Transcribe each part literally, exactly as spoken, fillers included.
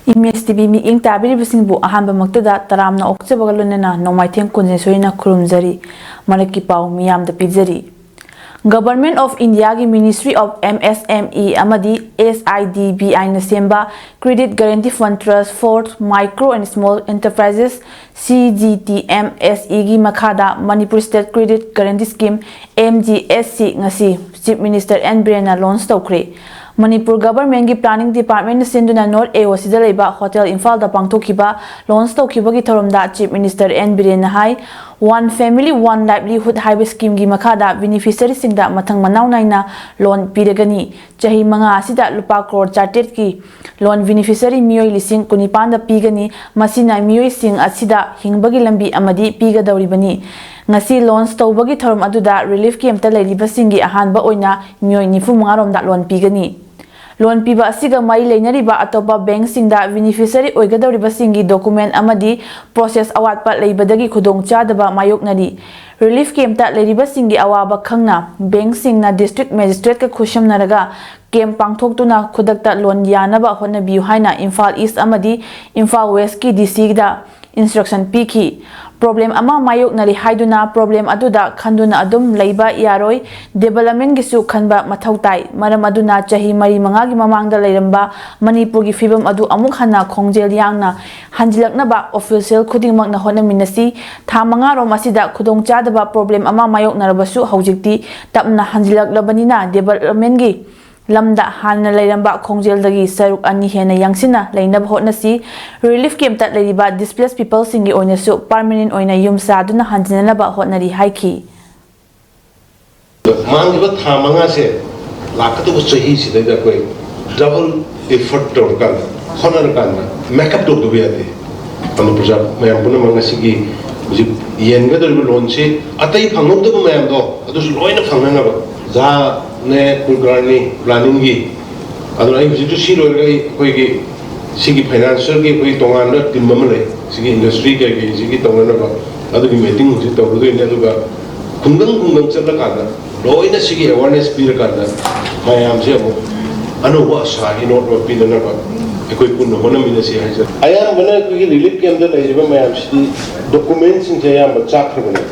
Image TV ꯃꯤꯠꯌꯦꯡ ꯇꯥꯕꯤꯔꯤꯕꯁꯤꯡꯕꯨ ꯑꯍꯥꯟꯕꯃꯛꯇꯗ ꯇꯔꯥꯝꯅ ꯑꯣꯛꯆꯕꯒ ꯂꯣꯏꯅꯅ ꯅꯣꯡꯃꯥꯏꯊꯦꯝ ꯀꯨꯟꯖꯦꯟꯁꯣꯏꯅ ꯈꯨꯔꯨꯝꯖꯔꯤ꯫ ꯃꯔꯛꯀꯤ ꯄꯥꯎ ꯃꯤꯌꯥꯝꯗ ꯄꯤꯖꯔꯤ꯫ Government of Indiaꯒꯤ Ministry of MSME ꯑꯃꯗꯤ SIDBIꯅ ꯁꯦꯝꯕ Credit Guarantee Fund Trust for Micro and Small Enterprises, CGTMSEꯒꯤ ꯃꯈꯥꯗ Manipur State Credit Guarantee Scheme, MGSC, ꯉꯁꯤ Chief Minister N ꯕꯤꯔꯦꯟꯅ launch ꯇꯧꯈ꯭ꯔꯦ꯫ ꯃꯅꯤꯄꯨꯔ governmentꯀꯤ planning departmentꯅ ꯁꯤꯟꯗꯨꯅ North AOCꯗ ꯂꯩꯕ Hotel ꯏꯝꯐꯥꯜꯗ ꯄꯥꯡꯊꯣꯛꯈꯤꯕ launch ꯇꯧꯈꯤꯕꯒꯤ ꯊꯧꯔꯝꯗ Chief Minister N ꯕꯤꯔꯦꯟꯅ ꯍꯥꯏ, One Family One Livelihood ꯍꯥꯏꯕ schemeꯒꯤ ꯃꯈꯥꯗ beneficiaryꯁꯤꯡꯗ ꯃꯊꯪ ꯃꯅꯥꯎ ꯅꯥꯏꯅ loan ꯄꯤꯔꯒꯅꯤ꯫ ꯆꯍꯤ ꯃꯉꯥ ꯑꯁꯤꯗ ꯂꯨꯄꯥ ꯀ꯭ꯔꯣꯔ ꯆꯥꯇ꯭ꯔꯦꯠꯀꯤ loan beneficiary ꯃꯤꯑꯣꯏ ꯂꯤꯁꯤꯡ ꯀꯨꯟꯅꯤꯄꯥꯟꯗ ꯄꯤꯒꯅꯤ꯫ ꯃꯁꯤꯅ ꯃꯤꯑꯣꯏꯁꯤꯡ ꯑꯁꯤꯗ ꯍꯤꯡꯕꯒꯤ ꯂꯝꯕꯤ ꯑꯃꯗꯤ ꯄꯤꯒꯗꯧꯔꯤꯕꯅꯤ꯫ ꯉꯁꯤ launch ꯇꯧꯕꯒꯤ ꯊꯧꯔꯝ ꯑꯗꯨꯗ relief campꯇ ꯂꯩꯔꯤꯕꯁꯤꯡꯒꯤ ꯑꯍꯥꯟꯕ ꯑꯣꯏꯅ ꯃꯤꯑꯣꯏ ꯅꯤꯐꯨ ꯃꯉꯥ ꯔꯣꯝꯗ loan ꯄꯤꯒꯅꯤ꯫ Loan ꯄꯤꯕ ꯑꯁꯤꯒ ꯃꯔꯤ ꯂꯩꯅꯔꯤꯕ ꯑꯇꯣꯞꯄ bankꯁꯤꯡꯗ beneficiary ꯑꯣꯏꯒꯗꯧꯔꯤꯕꯁꯤꯡꯒꯤ document ꯑꯃꯗꯤ process ꯑꯋꯥꯠꯄ ꯂꯩꯕꯗꯒꯤ ꯈꯨꯗꯣꯡꯆꯥꯗꯕ ꯃꯥꯌꯣꯛꯅꯔꯤ꯫ Relief campꯇ ꯂꯩꯔꯤꯕꯁꯤꯡꯒꯤ ꯑꯋꯥꯕ ꯈꯪꯅ bankꯁꯤꯡꯅ district magistrateꯀ ꯈꯨꯠꯁꯝꯅꯔꯒ camp ꯄꯥꯡꯊꯣꯛꯇꯨꯅ ꯈꯨꯗꯛꯇ loan ꯌꯥꯅꯕ ꯍꯣꯠꯅꯕꯤꯌꯨ ꯍꯥꯏꯅ ꯏꯝꯐꯥꯜ East ꯑꯃꯗꯤ ꯏꯝꯐꯥꯜ Westꯀꯤ DCꯗ instruction ꯄꯤꯈꯤ꯫ Problem ꯑꯃ ꯃꯥꯌꯣꯛꯅꯔꯤ ꯍꯥꯏꯗꯨꯅ problem ꯑꯗꯨꯗ ꯈꯟꯗꯨꯅ ꯑꯗꯨꯝ ꯂꯩꯕ ꯌꯥꯔꯣꯏ꯫ Developmentꯒꯤꯁꯨ ꯈꯟꯕ ꯃꯊꯧ ꯇꯥꯏ꯫ ꯃꯔꯝ ꯑꯗꯨꯅ ꯆꯍꯤ ꯃꯔꯤ ꯃꯉꯥꯒꯤ ꯃꯃꯥꯡꯗ ꯂꯩꯔꯝꯕ ꯃꯅꯤꯄꯨꯔꯒꯤ ꯐꯤꯕꯝ ꯑꯗꯨ ꯑꯃꯨꯛ ꯍꯟꯅ ꯈꯣꯡꯖꯦꯜ ꯌꯥꯡꯅ ꯍꯟꯖꯤꯜꯂꯛꯅꯕ official ꯈꯨꯗꯤꯡꯃꯛꯅ ꯍꯣꯠꯅꯃꯤꯟꯅꯁꯤ꯫ ꯊꯥ ꯃꯉꯥꯔꯣꯝ ꯑꯁꯤꯗ ꯈꯨꯗꯣꯡꯆꯥꯗꯕ problem ꯑꯃ ꯃꯥꯌꯣꯛꯅꯔꯕꯁꯨ ꯍꯧꯖꯤꯛꯇꯤ ꯇꯞꯅ ꯍꯟꯖꯤꯜꯂꯛꯂꯕꯅꯤꯅ developmentꯒꯤ ꯂꯝꯗ ꯍꯥꯟꯅ ꯂꯩꯔꯝꯕ ꯈꯣꯡꯖꯦꯜꯗꯒꯤ ꯁꯔꯨꯛ ꯑꯅꯤ ꯍꯦꯟꯅ ꯌꯥꯡꯁꯤꯟꯅ ꯂꯩꯅꯕ ꯍꯣꯠꯅꯁꯤ꯫ Relief campꯇ ꯂꯩꯔꯤꯕ displaced peopleꯁꯤꯡꯒꯤ ꯑꯣꯏꯅꯁꯨ permanent ꯑꯣꯏꯅ ꯌꯨꯝ ꯁꯥꯗꯨꯅ ꯍꯟꯖꯤꯟꯅꯅꯕ ꯍꯣꯠꯅꯔꯤ ꯍꯥꯏꯈꯤ꯫ ꯃꯥꯡꯈꯤꯕ ꯊꯥ ꯃꯉꯥꯁꯦ ꯂꯥꯛꯀꯗꯧꯕ ꯆꯍꯤꯁꯤꯗꯩꯗ ꯑꯩꯈꯣꯏ double effort ꯇꯧꯔꯀꯥꯟꯗ, ꯍꯣꯠꯅꯔꯀꯥꯟꯗ make up ꯇꯧꯗꯕ ꯌꯥꯗꯦ꯫ ꯃꯅꯤꯄꯨꯔ ꯃꯌꯥꯝ ꯄꯨꯝꯅꯃꯛ ꯉꯁꯤꯒꯤ ꯍꯧꯖꯤꯛ ꯌꯦꯟꯒꯗꯧꯔꯤꯕ loanꯁꯤ ꯑꯇꯩ ꯐꯪꯍꯧꯗꯕ ꯃꯌꯥꯝꯗꯣ ꯑꯗꯨꯁꯨ ꯂꯣꯏꯅ ꯐꯪꯅꯅꯕ, ꯖꯥꯅꯦ, ꯀꯨꯜꯀꯥꯔꯅꯤ, planningꯒꯤ꯫ ꯑꯗꯨꯅ ꯑꯩ ꯍꯧꯖꯤꯛꯁꯨ ꯁꯤ ꯂꯣꯏꯔꯒ ꯑꯩ ꯑꯩꯈꯣꯏꯒꯤ ꯁꯤꯒꯤ financialꯒꯤ ꯑꯩꯈꯣꯏ ꯇꯣꯉꯥꯟꯕ team ꯑꯃ ꯂꯩ, ꯁꯤꯒꯤ industry ꯀꯩꯀꯩ ꯁꯤꯒꯤ ꯇꯧꯅꯅꯕ꯫ ꯑꯗꯨꯒꯤ meeting ꯍꯧꯖꯤꯛ ꯇꯧꯔꯨꯗꯣꯏꯅꯦ꯫ ꯑꯗꯨꯒ ꯈꯨꯡꯒꯪ ꯈꯨꯡꯒꯪ ꯆꯠꯂꯀꯥꯟꯗ ꯂꯣꯏꯅ ꯁꯤꯒꯤ awareness ꯄꯤꯔꯀꯥꯟꯗ ꯃꯌꯥꯝꯁꯦ ꯑꯃꯨꯛ ꯑꯅꯧꯕ ꯑꯁꯥꯒꯤ ꯅꯣꯠ ꯑꯃ ꯄꯤꯅꯅꯕ ꯑꯩꯈꯣꯏ ꯄꯨꯟꯅ ꯍꯣꯠꯅꯃꯤꯟꯅꯁꯤ ꯍꯥꯏꯖꯔꯤ꯫ ꯑꯌꯥꯝꯕꯅ ꯑꯩꯈꯣꯏꯒꯤ ꯔꯤꯂꯤꯐ ꯀꯦꯝꯞꯇ ꯂꯩꯔꯤꯕ ꯃꯌꯥꯝꯁꯤꯗꯤ ꯗꯣꯀꯨꯃꯦꯟꯁꯤꯡꯁꯦ ꯑꯌꯥꯝꯕ ꯆꯥꯛꯈ꯭ꯔꯕꯅꯦ꯫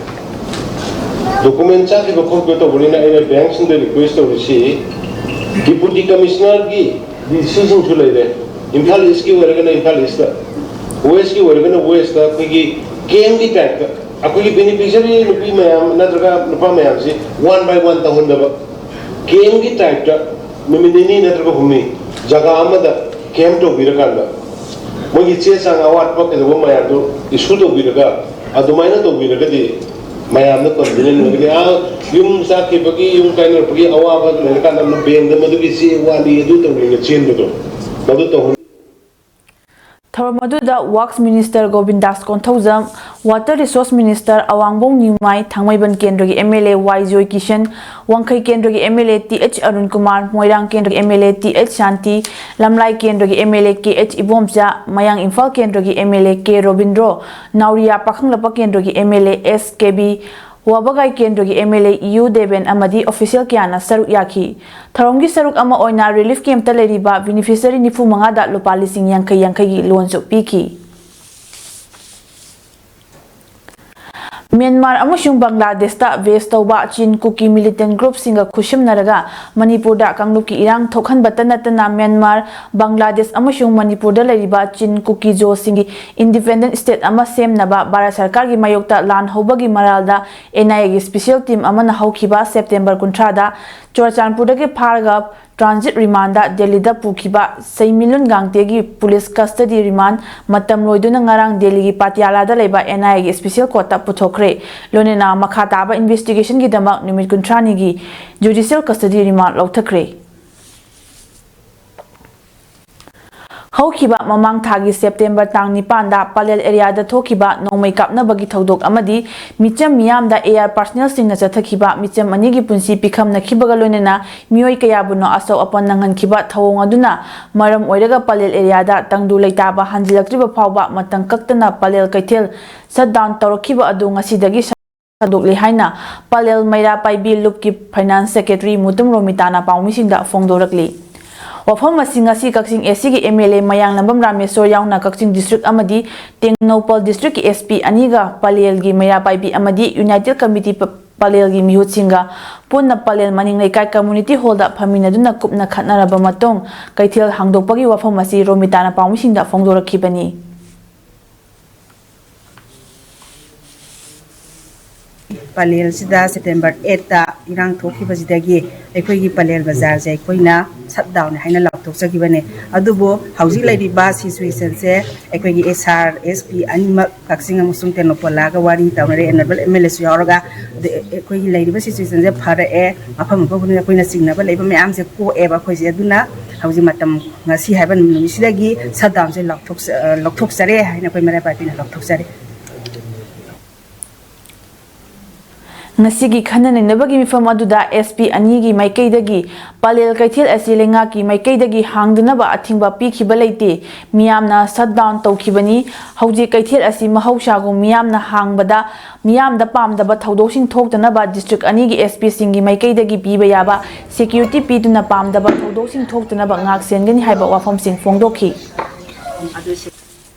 ꯗꯣꯀꯨꯃꯦꯟ ꯆꯥꯛꯈꯤꯕ ꯈꯣꯠꯈꯤꯕ ꯇꯧꯕꯅꯤꯅ ꯑꯩꯅ ꯕꯦꯡꯁꯤꯡꯗ ꯔꯤꯀ꯭ꯋꯦꯁ ꯇꯧꯔꯤꯁꯤ, ꯗꯤꯄꯨꯇꯤ ꯀꯃꯤꯁꯅꯔꯒꯤ ꯗꯤ ꯁꯤꯁꯤꯡꯁꯨ ꯂꯩꯔꯦ, ꯏꯝꯐꯥꯜ ꯏꯁꯀꯤ ꯑꯣꯏꯔꯒꯅ ꯏꯝꯐꯥꯜ ꯏꯁꯇ, ꯋꯦꯁꯀꯤ ꯑꯣꯏꯔꯒꯅ ꯋꯦꯁꯇ, ꯑꯩꯈꯣꯏꯒꯤ ꯀꯦꯝꯒꯤ ꯇꯥꯏꯞꯇ ꯑꯩꯈꯣꯏꯒꯤ ꯕꯦꯅꯤꯐꯤꯁꯔꯤ ꯅꯨꯄꯤ ꯃꯌꯥꯝ ꯅꯠꯇ꯭ꯔꯒ ꯅꯨꯄꯥ ꯃꯌꯥꯝꯁꯤ ꯋꯥꯟ ꯕꯥꯏ ꯋꯥꯟ ꯇꯧꯍꯟꯗꯕ, ꯀꯦꯝꯒꯤ ꯇꯥꯏꯞꯇ ꯅꯨꯃꯤꯠ ꯅꯤꯅꯤ ꯅꯠꯇ꯭ꯔꯒ ꯍꯨꯝꯅꯤ ꯖꯒꯥ ꯑꯃꯗ ꯀꯦꯝ ꯇꯧꯕꯤꯔꯀꯥꯟꯗ ꯃꯣꯏꯒꯤ ꯆꯦ ꯆꯥꯡ ꯑꯋꯥꯠꯄ ꯀꯩꯗꯧꯕ ꯃꯌꯥꯝꯗꯨ ꯏꯁꯨ ꯇꯧꯕꯤꯔꯒ, ꯑꯗꯨꯃꯥꯏꯅ ꯇꯧꯕꯤꯔꯒꯗꯤ ꯃꯌꯥꯝꯅ ꯀꯣꯟꯐꯤꯗꯦꯟ ꯑꯣꯏꯒꯅꯤ꯫ ꯑꯥ, ꯌꯨꯝ ꯆꯥꯛꯈꯤꯕꯒꯤ, ꯌꯨꯝ ꯀꯥꯏꯅꯔꯛꯄꯒꯤ ꯑꯋꯥꯕ ꯂꯩꯔꯀꯥꯟꯗ ꯑꯃꯨꯛ ꯕꯦꯡꯗ ꯃꯗꯨꯒꯤ ꯆꯦ ꯋꯥꯠꯂꯤ ꯑꯗꯨ ꯇꯧꯔꯤꯅ ꯆꯦꯟꯕꯗꯣ, ꯃꯗꯨ ꯇꯧꯍꯟ- ꯊꯧꯔꯝ ꯑꯗꯨꯗ works minister Govindas Konthoujam, water resources minister Awangbow Newmai, Thangmeiband ꯀꯦꯟꯗ꯭ꯔꯒꯤ M L A Y Joy Kishan, Wangkhei ꯀꯦꯟꯗ꯭ꯔꯒꯤ M L A T H Arun Kumar, Moirang ꯀꯦꯟꯗ꯭ꯔꯒꯤ M L A T H Shanti, Lamlai ꯀꯦꯟꯗ꯭ꯔꯒꯤ M L A K H Ibomcha, Mayang Imphal ꯀꯦꯟꯗ꯭ꯔꯒꯤ M L A K Robindro, Naoriya Pakhanglakpa ꯀꯦꯟꯗ꯭ꯔꯒꯤ ꯑꯦꯝ ꯑꯦꯜ ꯑꯦ ꯑꯦꯁ ꯀꯦꯕꯤ, ꯋꯥꯕꯒꯥꯏ ꯀꯦꯟꯗ꯭ꯔꯒꯤ M L ꯑꯦ ꯏꯌꯨ ꯗꯦꯕꯦꯟ ꯑꯃꯗꯤ official ꯀꯌꯥꯅ ꯁꯔꯨꯛ ꯌꯥꯈꯤ꯫ ꯊꯧꯔꯝꯒꯤ ꯁꯔꯨꯛ ꯑꯃ ꯑꯣꯏꯅ ꯔꯤꯂꯤꯐ ꯀꯦꯝꯞꯇ ꯂꯩꯔꯤꯕ ꯕꯦꯅꯤꯐꯤꯁꯔꯤ ꯅꯤꯐꯨ ꯃꯉꯥꯗ ꯂꯨꯄꯥ ꯂꯤꯁꯤꯡ ꯌꯥꯡꯈꯩ ꯌꯥꯡꯈꯩꯒꯤ ꯂꯣꯟꯁꯨ ꯄꯤꯈꯤ꯫ ꯃ꯭ꯌꯥꯟꯃꯥꯔ ꯑꯃꯁꯨꯡ ꯕꯪꯒ꯭ꯂꯥꯗꯦꯁꯇ ꯕꯦꯁ ꯇꯧꯕ ꯆꯤꯟ ꯀꯨꯀꯤ ꯃꯤꯂꯤꯇꯦꯟ ꯒ꯭ꯔꯨꯞꯁꯤꯡꯒ ꯈꯨꯠꯁꯝꯅꯔꯒ ꯃꯅꯤꯄꯨꯔꯗ ꯀꯥꯡꯂꯨꯞꯀꯤ ꯏꯔꯥꯡ ꯊꯣꯛꯍꯟꯕꯇ ꯅꯠꯇꯅ ꯃ꯭ꯌꯥꯟꯃꯥꯔ, ꯕꯪꯒ꯭ꯂꯥꯗꯦꯁ ꯑꯃꯁꯨꯡ ꯃꯅꯤꯄꯨꯔꯗ ꯂꯩꯔꯤꯕ ꯆꯤꯟ ꯀꯨꯀꯤ ꯖꯣꯁꯤꯡꯒꯤ ꯏꯟꯗꯤꯄꯦꯟꯗꯦꯟꯠ ꯁ꯭ꯇꯦꯠ ꯑꯃ ꯁꯦꯝꯅꯕ ꯚꯥꯔꯠ ꯁꯔꯀꯥꯔꯒꯤ ꯃꯥꯌꯣꯛꯇ ꯂꯥꯟ ꯍꯧꯕꯒꯤ ꯃꯔꯥꯜꯗ ꯑꯦꯟ ꯑꯥꯏ ꯑꯦꯒꯤ ꯁ꯭ꯄꯦꯁꯤꯌꯦꯜ ꯇꯤꯝ ꯑꯃꯅ ꯍꯧꯈꯤꯕ ꯁꯦꯞꯇꯦꯝꯕꯔ ꯀꯨꯟꯊ꯭ꯔꯥꯗ ꯆꯨꯔꯆꯥꯟꯄꯨꯔꯗꯒꯤ ꯐꯥꯔꯒ ꯇ꯭ꯔꯥꯟꯖꯤꯠ ꯔꯤꯃꯥꯟꯗ ꯗꯦꯜꯂꯤꯗ ꯄꯨꯈꯤꯕ ꯁꯩꯃꯤꯂꯨꯟ ꯒꯥꯡꯇꯦꯒꯤ ꯄꯨꯂꯤꯁ ꯀꯁꯇꯗꯤ ꯔꯤꯃꯥꯟ ꯃꯇꯝ ꯂꯣꯏꯗꯨꯅ ꯉꯔꯥꯡ ꯗꯦꯜꯂꯤꯒꯤ ꯄꯥꯇꯤꯌꯥꯂꯥꯗ ꯂꯩꯕ ꯑꯦꯟ ꯑꯥꯏ ꯑꯦꯒꯤ ꯁ꯭ꯄꯦꯁꯤꯌꯦꯜ ꯀꯣꯔꯠꯇ ꯄꯨꯊꯣꯛꯈ꯭ꯔꯦ꯫ ꯂꯣꯏꯅꯅ ꯃꯈꯥ ꯇꯥꯕ ꯏꯟꯚꯦꯁꯇꯤꯒꯦꯁꯟꯒꯤꯗꯃꯛ ꯅꯨꯃꯤꯠ ꯀꯨꯟꯊ꯭ꯔꯥꯅꯤꯒꯤ ꯖꯨꯗꯤꯁꯤꯌꯦꯜ ꯀꯁꯇꯗꯤ ꯔꯤꯃꯥꯟ ꯂꯧꯊꯈ꯭ꯔꯦ꯫ ꯍꯧꯈꯤꯕ ꯃꯃꯥꯡ ꯊꯥꯒꯤ ꯁꯦꯞꯇꯦꯝꯕꯔ ꯇꯥꯡ ꯅꯤꯄꯥꯟꯗ ꯄꯂꯦꯜ ꯑꯦꯔꯤꯌꯥꯗ ꯊꯣꯛꯈꯤꯕ ꯅꯣꯡꯃꯩ ꯀꯥꯞꯅꯕꯒꯤ ꯊꯧꯗꯣꯛ ꯑꯃꯗꯤ ꯃꯤꯆꯝ ꯃꯤꯌꯥꯝꯗ ꯑꯦ ꯑꯥꯔ ꯄꯥꯔꯁꯅꯦꯜꯁꯤꯡꯅ ꯆꯠꯊꯈꯤꯕ ꯃꯤꯆꯝ ꯑꯅꯤꯒꯤ ꯄꯨꯟꯁꯤ ꯄꯤꯈꯝꯅꯈꯤꯕꯒ ꯂꯣꯏꯅꯅ ꯃꯤꯑꯣꯏ ꯀꯌꯥꯕꯨꯅꯣ ꯑꯁꯣꯛ ꯑꯄꯟ ꯅꯪꯍꯟꯈꯤꯕ ꯊꯧꯑꯣꯡ ꯑꯗꯨꯅ ꯃꯔꯝ ꯑꯣꯏꯔꯒ ꯄꯂꯦꯜ ꯑꯦꯔꯤꯌꯥꯗ ꯇꯪꯗꯨ ꯂꯩꯇꯥꯕ ꯍꯟꯖꯤꯜꯂꯛꯇ꯭ꯔꯤꯕ ꯐꯥꯎꯕ ꯃꯇꯝ ꯀꯛꯇꯅ ꯄꯂꯦꯜ ꯀꯩꯊꯦꯜ ꯁꯠ ꯗꯥꯎꯟ ꯇꯧꯔꯛꯈꯤꯕ ꯑꯗꯨ ꯉꯁꯤꯗꯒꯤ ꯁꯟꯗꯣꯛꯂꯤ ꯍꯥꯏꯅ ꯄꯂꯦꯜ ꯃꯩꯔꯥ ꯄꯥꯏꯕꯤ ꯂꯨꯞꯀꯤ ꯐꯥꯏꯅꯥꯟꯁ ꯁꯦꯀ꯭ꯔꯦꯇꯔꯤ ꯃꯨꯇꯨꯝ ꯔꯣꯃꯤꯇꯥꯅ ꯄꯥꯎꯃꯤꯁꯤꯡꯗ ꯐꯣꯡꯗꯣꯔꯛꯂꯤ꯫ ꯋꯥꯐꯝ ꯑꯁꯤ ꯉꯁꯤ ꯀꯛꯆꯤꯡ ꯑꯦꯁꯤꯒꯤ ꯑꯦꯝ ꯑꯦꯜ ꯑꯦ ꯃꯌꯥꯡꯂꯝꯕꯝ ꯔꯥꯃꯦꯁꯣꯔ ꯌꯥꯎꯅ ꯀꯛꯆꯤꯡ ꯗꯤꯁꯇ꯭ꯔꯤꯛ ꯑꯃꯗꯤ ꯇꯦꯡꯅꯧꯄꯜ ꯗꯤꯁꯇ꯭ꯔꯤꯛꯀꯤ ꯑꯦꯁ ꯄꯤ ꯑꯅꯤꯒ ꯄꯂꯦꯜꯒꯤ ꯃꯩꯔꯥ ꯄꯥꯏꯕꯤ ꯑꯃꯗꯤ ꯌꯨꯅꯥꯏꯇꯦꯗ ꯀꯃꯤꯇꯤ ꯄ-, ꯄꯂꯦꯜꯒꯤ ꯃꯤꯍꯨꯠꯁꯤꯡꯒ ꯄꯨꯟꯅ ꯄꯂꯦꯜ ꯃꯅꯤꯡ ꯂꯩꯀꯥꯏ ꯀꯝꯃ꯭ꯌꯨꯅꯤꯇꯤ ꯍꯣꯜꯗ ꯐꯝꯃꯤꯟꯅꯗꯨꯅ ꯀꯨꯞꯅ ꯈꯟꯅꯔꯕ ꯃꯇꯨꯡ ꯀꯩꯊꯦꯜ ꯍꯥꯡꯗꯣꯛꯄꯒꯤ ꯋꯥꯐꯝ ꯑꯁꯤ ꯔꯣꯃꯤꯇꯥꯅ ꯄꯥꯎꯃꯤꯁꯤꯡꯗ ꯐꯣꯡꯗꯣꯔꯛꯈꯤꯕꯅꯤ꯫ ꯄꯂꯦꯜꯁꯤꯗ ꯁꯦꯞꯇꯦꯝꯕꯔ ꯑꯩꯠꯇ ꯏꯔꯥꯡ ꯊꯣꯛꯈꯤꯕꯁꯤꯗꯒꯤ ꯑꯩꯈꯣꯏꯒꯤ ꯄꯂꯦꯜ ꯕꯖꯥꯔꯁꯦ ꯑꯩꯈꯣꯏꯅ ꯁꯠ ꯗꯥꯎꯟꯅꯦ ꯍꯥꯏꯅ ꯂꯥꯎꯊꯣꯛꯆꯈꯤꯕꯅꯦ꯫ ꯑꯗꯨꯕꯨ ꯍꯧꯖꯤꯛ ꯂꯩꯔꯤꯕ ꯁꯤꯆꯨꯋꯦꯁꯟꯁꯦ ꯑꯩꯈꯣꯏꯒꯤ ꯑꯦꯁ ꯑꯥꯔ, ꯑꯦꯁ ꯄꯤ ꯑꯅꯤꯃꯛ ꯀꯛꯆꯤꯡ ꯑꯃꯁꯨꯡ ꯇꯦꯡꯅꯧꯄꯜ ꯂꯥꯛꯑꯒ ꯋꯥꯔꯤ ꯇꯧꯅꯔꯦ, ꯑꯦꯅꯦꯕꯜ ꯑꯦꯝ ꯑꯦꯜ ꯑꯦꯁꯨ ꯌꯥꯎꯔꯒ꯫ ꯑꯗ ꯑꯩꯈꯣꯏꯒꯤ ꯂꯩꯔꯤꯕ ꯁꯤꯆꯨꯋꯦꯁꯟꯁꯦ ꯐꯔꯛꯑꯦ, ꯃꯐꯝ ꯃꯐꯝ ꯈꯨꯗꯤꯡꯗ ꯑꯩꯈꯣꯏꯅ ꯆꯤꯡꯅꯕ ꯂꯩꯕ ꯃꯌꯥꯝꯁꯦ ꯀꯣꯛꯑꯦꯕ ꯑꯩꯈꯣꯏꯁꯦ꯫ ꯑꯗꯨꯅ ꯍꯧꯖꯤꯛ ꯃꯇꯝ, ꯉꯁꯤ ꯍꯥꯏꯕ ꯅꯨꯃꯤꯠꯁꯤꯗꯒꯤ ꯁꯠ ꯗꯥꯎꯟꯁꯦ ꯂꯥꯎꯊꯣꯛꯆ-, ꯑ, ꯂꯧꯊꯣꯛꯆꯔꯦ ꯍꯥꯏꯅ ꯑꯩꯈꯣꯏ ꯃꯩꯔꯥ ꯄꯥꯏꯕꯤꯅ ꯂꯥꯎꯊꯣꯛꯆꯔꯦ꯫ ꯉꯁꯤꯒꯤ ꯈꯟꯅ ꯅꯩꯅꯕꯒꯤ ꯃꯤꯐꯝ ꯑꯗꯨꯗ ꯑꯦꯁ ꯄꯤ ꯑꯅꯤꯒꯤ ꯃꯥꯏꯀꯩꯗꯒꯤ ꯄꯂꯦꯜ ꯀꯩꯊꯦꯜ ꯑꯁꯤ ꯂꯩꯉꯥꯛꯀꯤ ꯃꯥꯏꯀꯩꯗꯒꯤ ꯍꯥꯡꯗꯅꯕ ꯑꯊꯤꯡꯕ ꯄꯤꯈꯤꯕ ꯂꯩꯇꯦ꯫ ꯃꯤꯌꯥꯝꯅ ꯁꯠ ꯗꯥꯎꯟ ꯇꯧꯈꯤꯕꯅꯤ꯫ ꯍꯧꯖꯤꯛ ꯀꯩꯊꯦꯜ ꯑꯁꯤ ꯃꯍꯧꯁꯥꯒꯨꯝ ꯃꯤꯌꯥꯝꯅ ꯍꯥꯡꯕꯗ ꯃꯤꯌꯥꯝꯗ ꯄꯥꯝꯗꯕ ꯊꯧꯗꯣꯛꯁꯤꯡ ꯊꯣꯛꯇꯅꯕ ꯗꯤꯁꯇ꯭ꯔꯤꯛ ꯑꯅꯤꯒꯤ ꯑꯦꯁ ꯄꯤꯁꯤꯡꯒꯤ ꯃꯥꯏꯀꯩꯗꯒꯤ ꯄꯤꯕ ꯌꯥꯕ ꯁꯦꯀ꯭ꯌꯨꯔꯤꯇꯤ ꯄꯤꯗꯨꯅ ꯄꯥꯝꯗꯕ ꯊꯧꯗꯣꯛꯁꯤꯡ ꯊꯣꯛꯇꯅꯕ ꯉꯥꯛ ꯁꯦꯟꯒꯅꯤ ꯍꯥꯏꯕ ꯋꯥꯐꯝꯁꯤꯡ ꯐꯣꯡꯗꯣꯛꯈꯤ꯫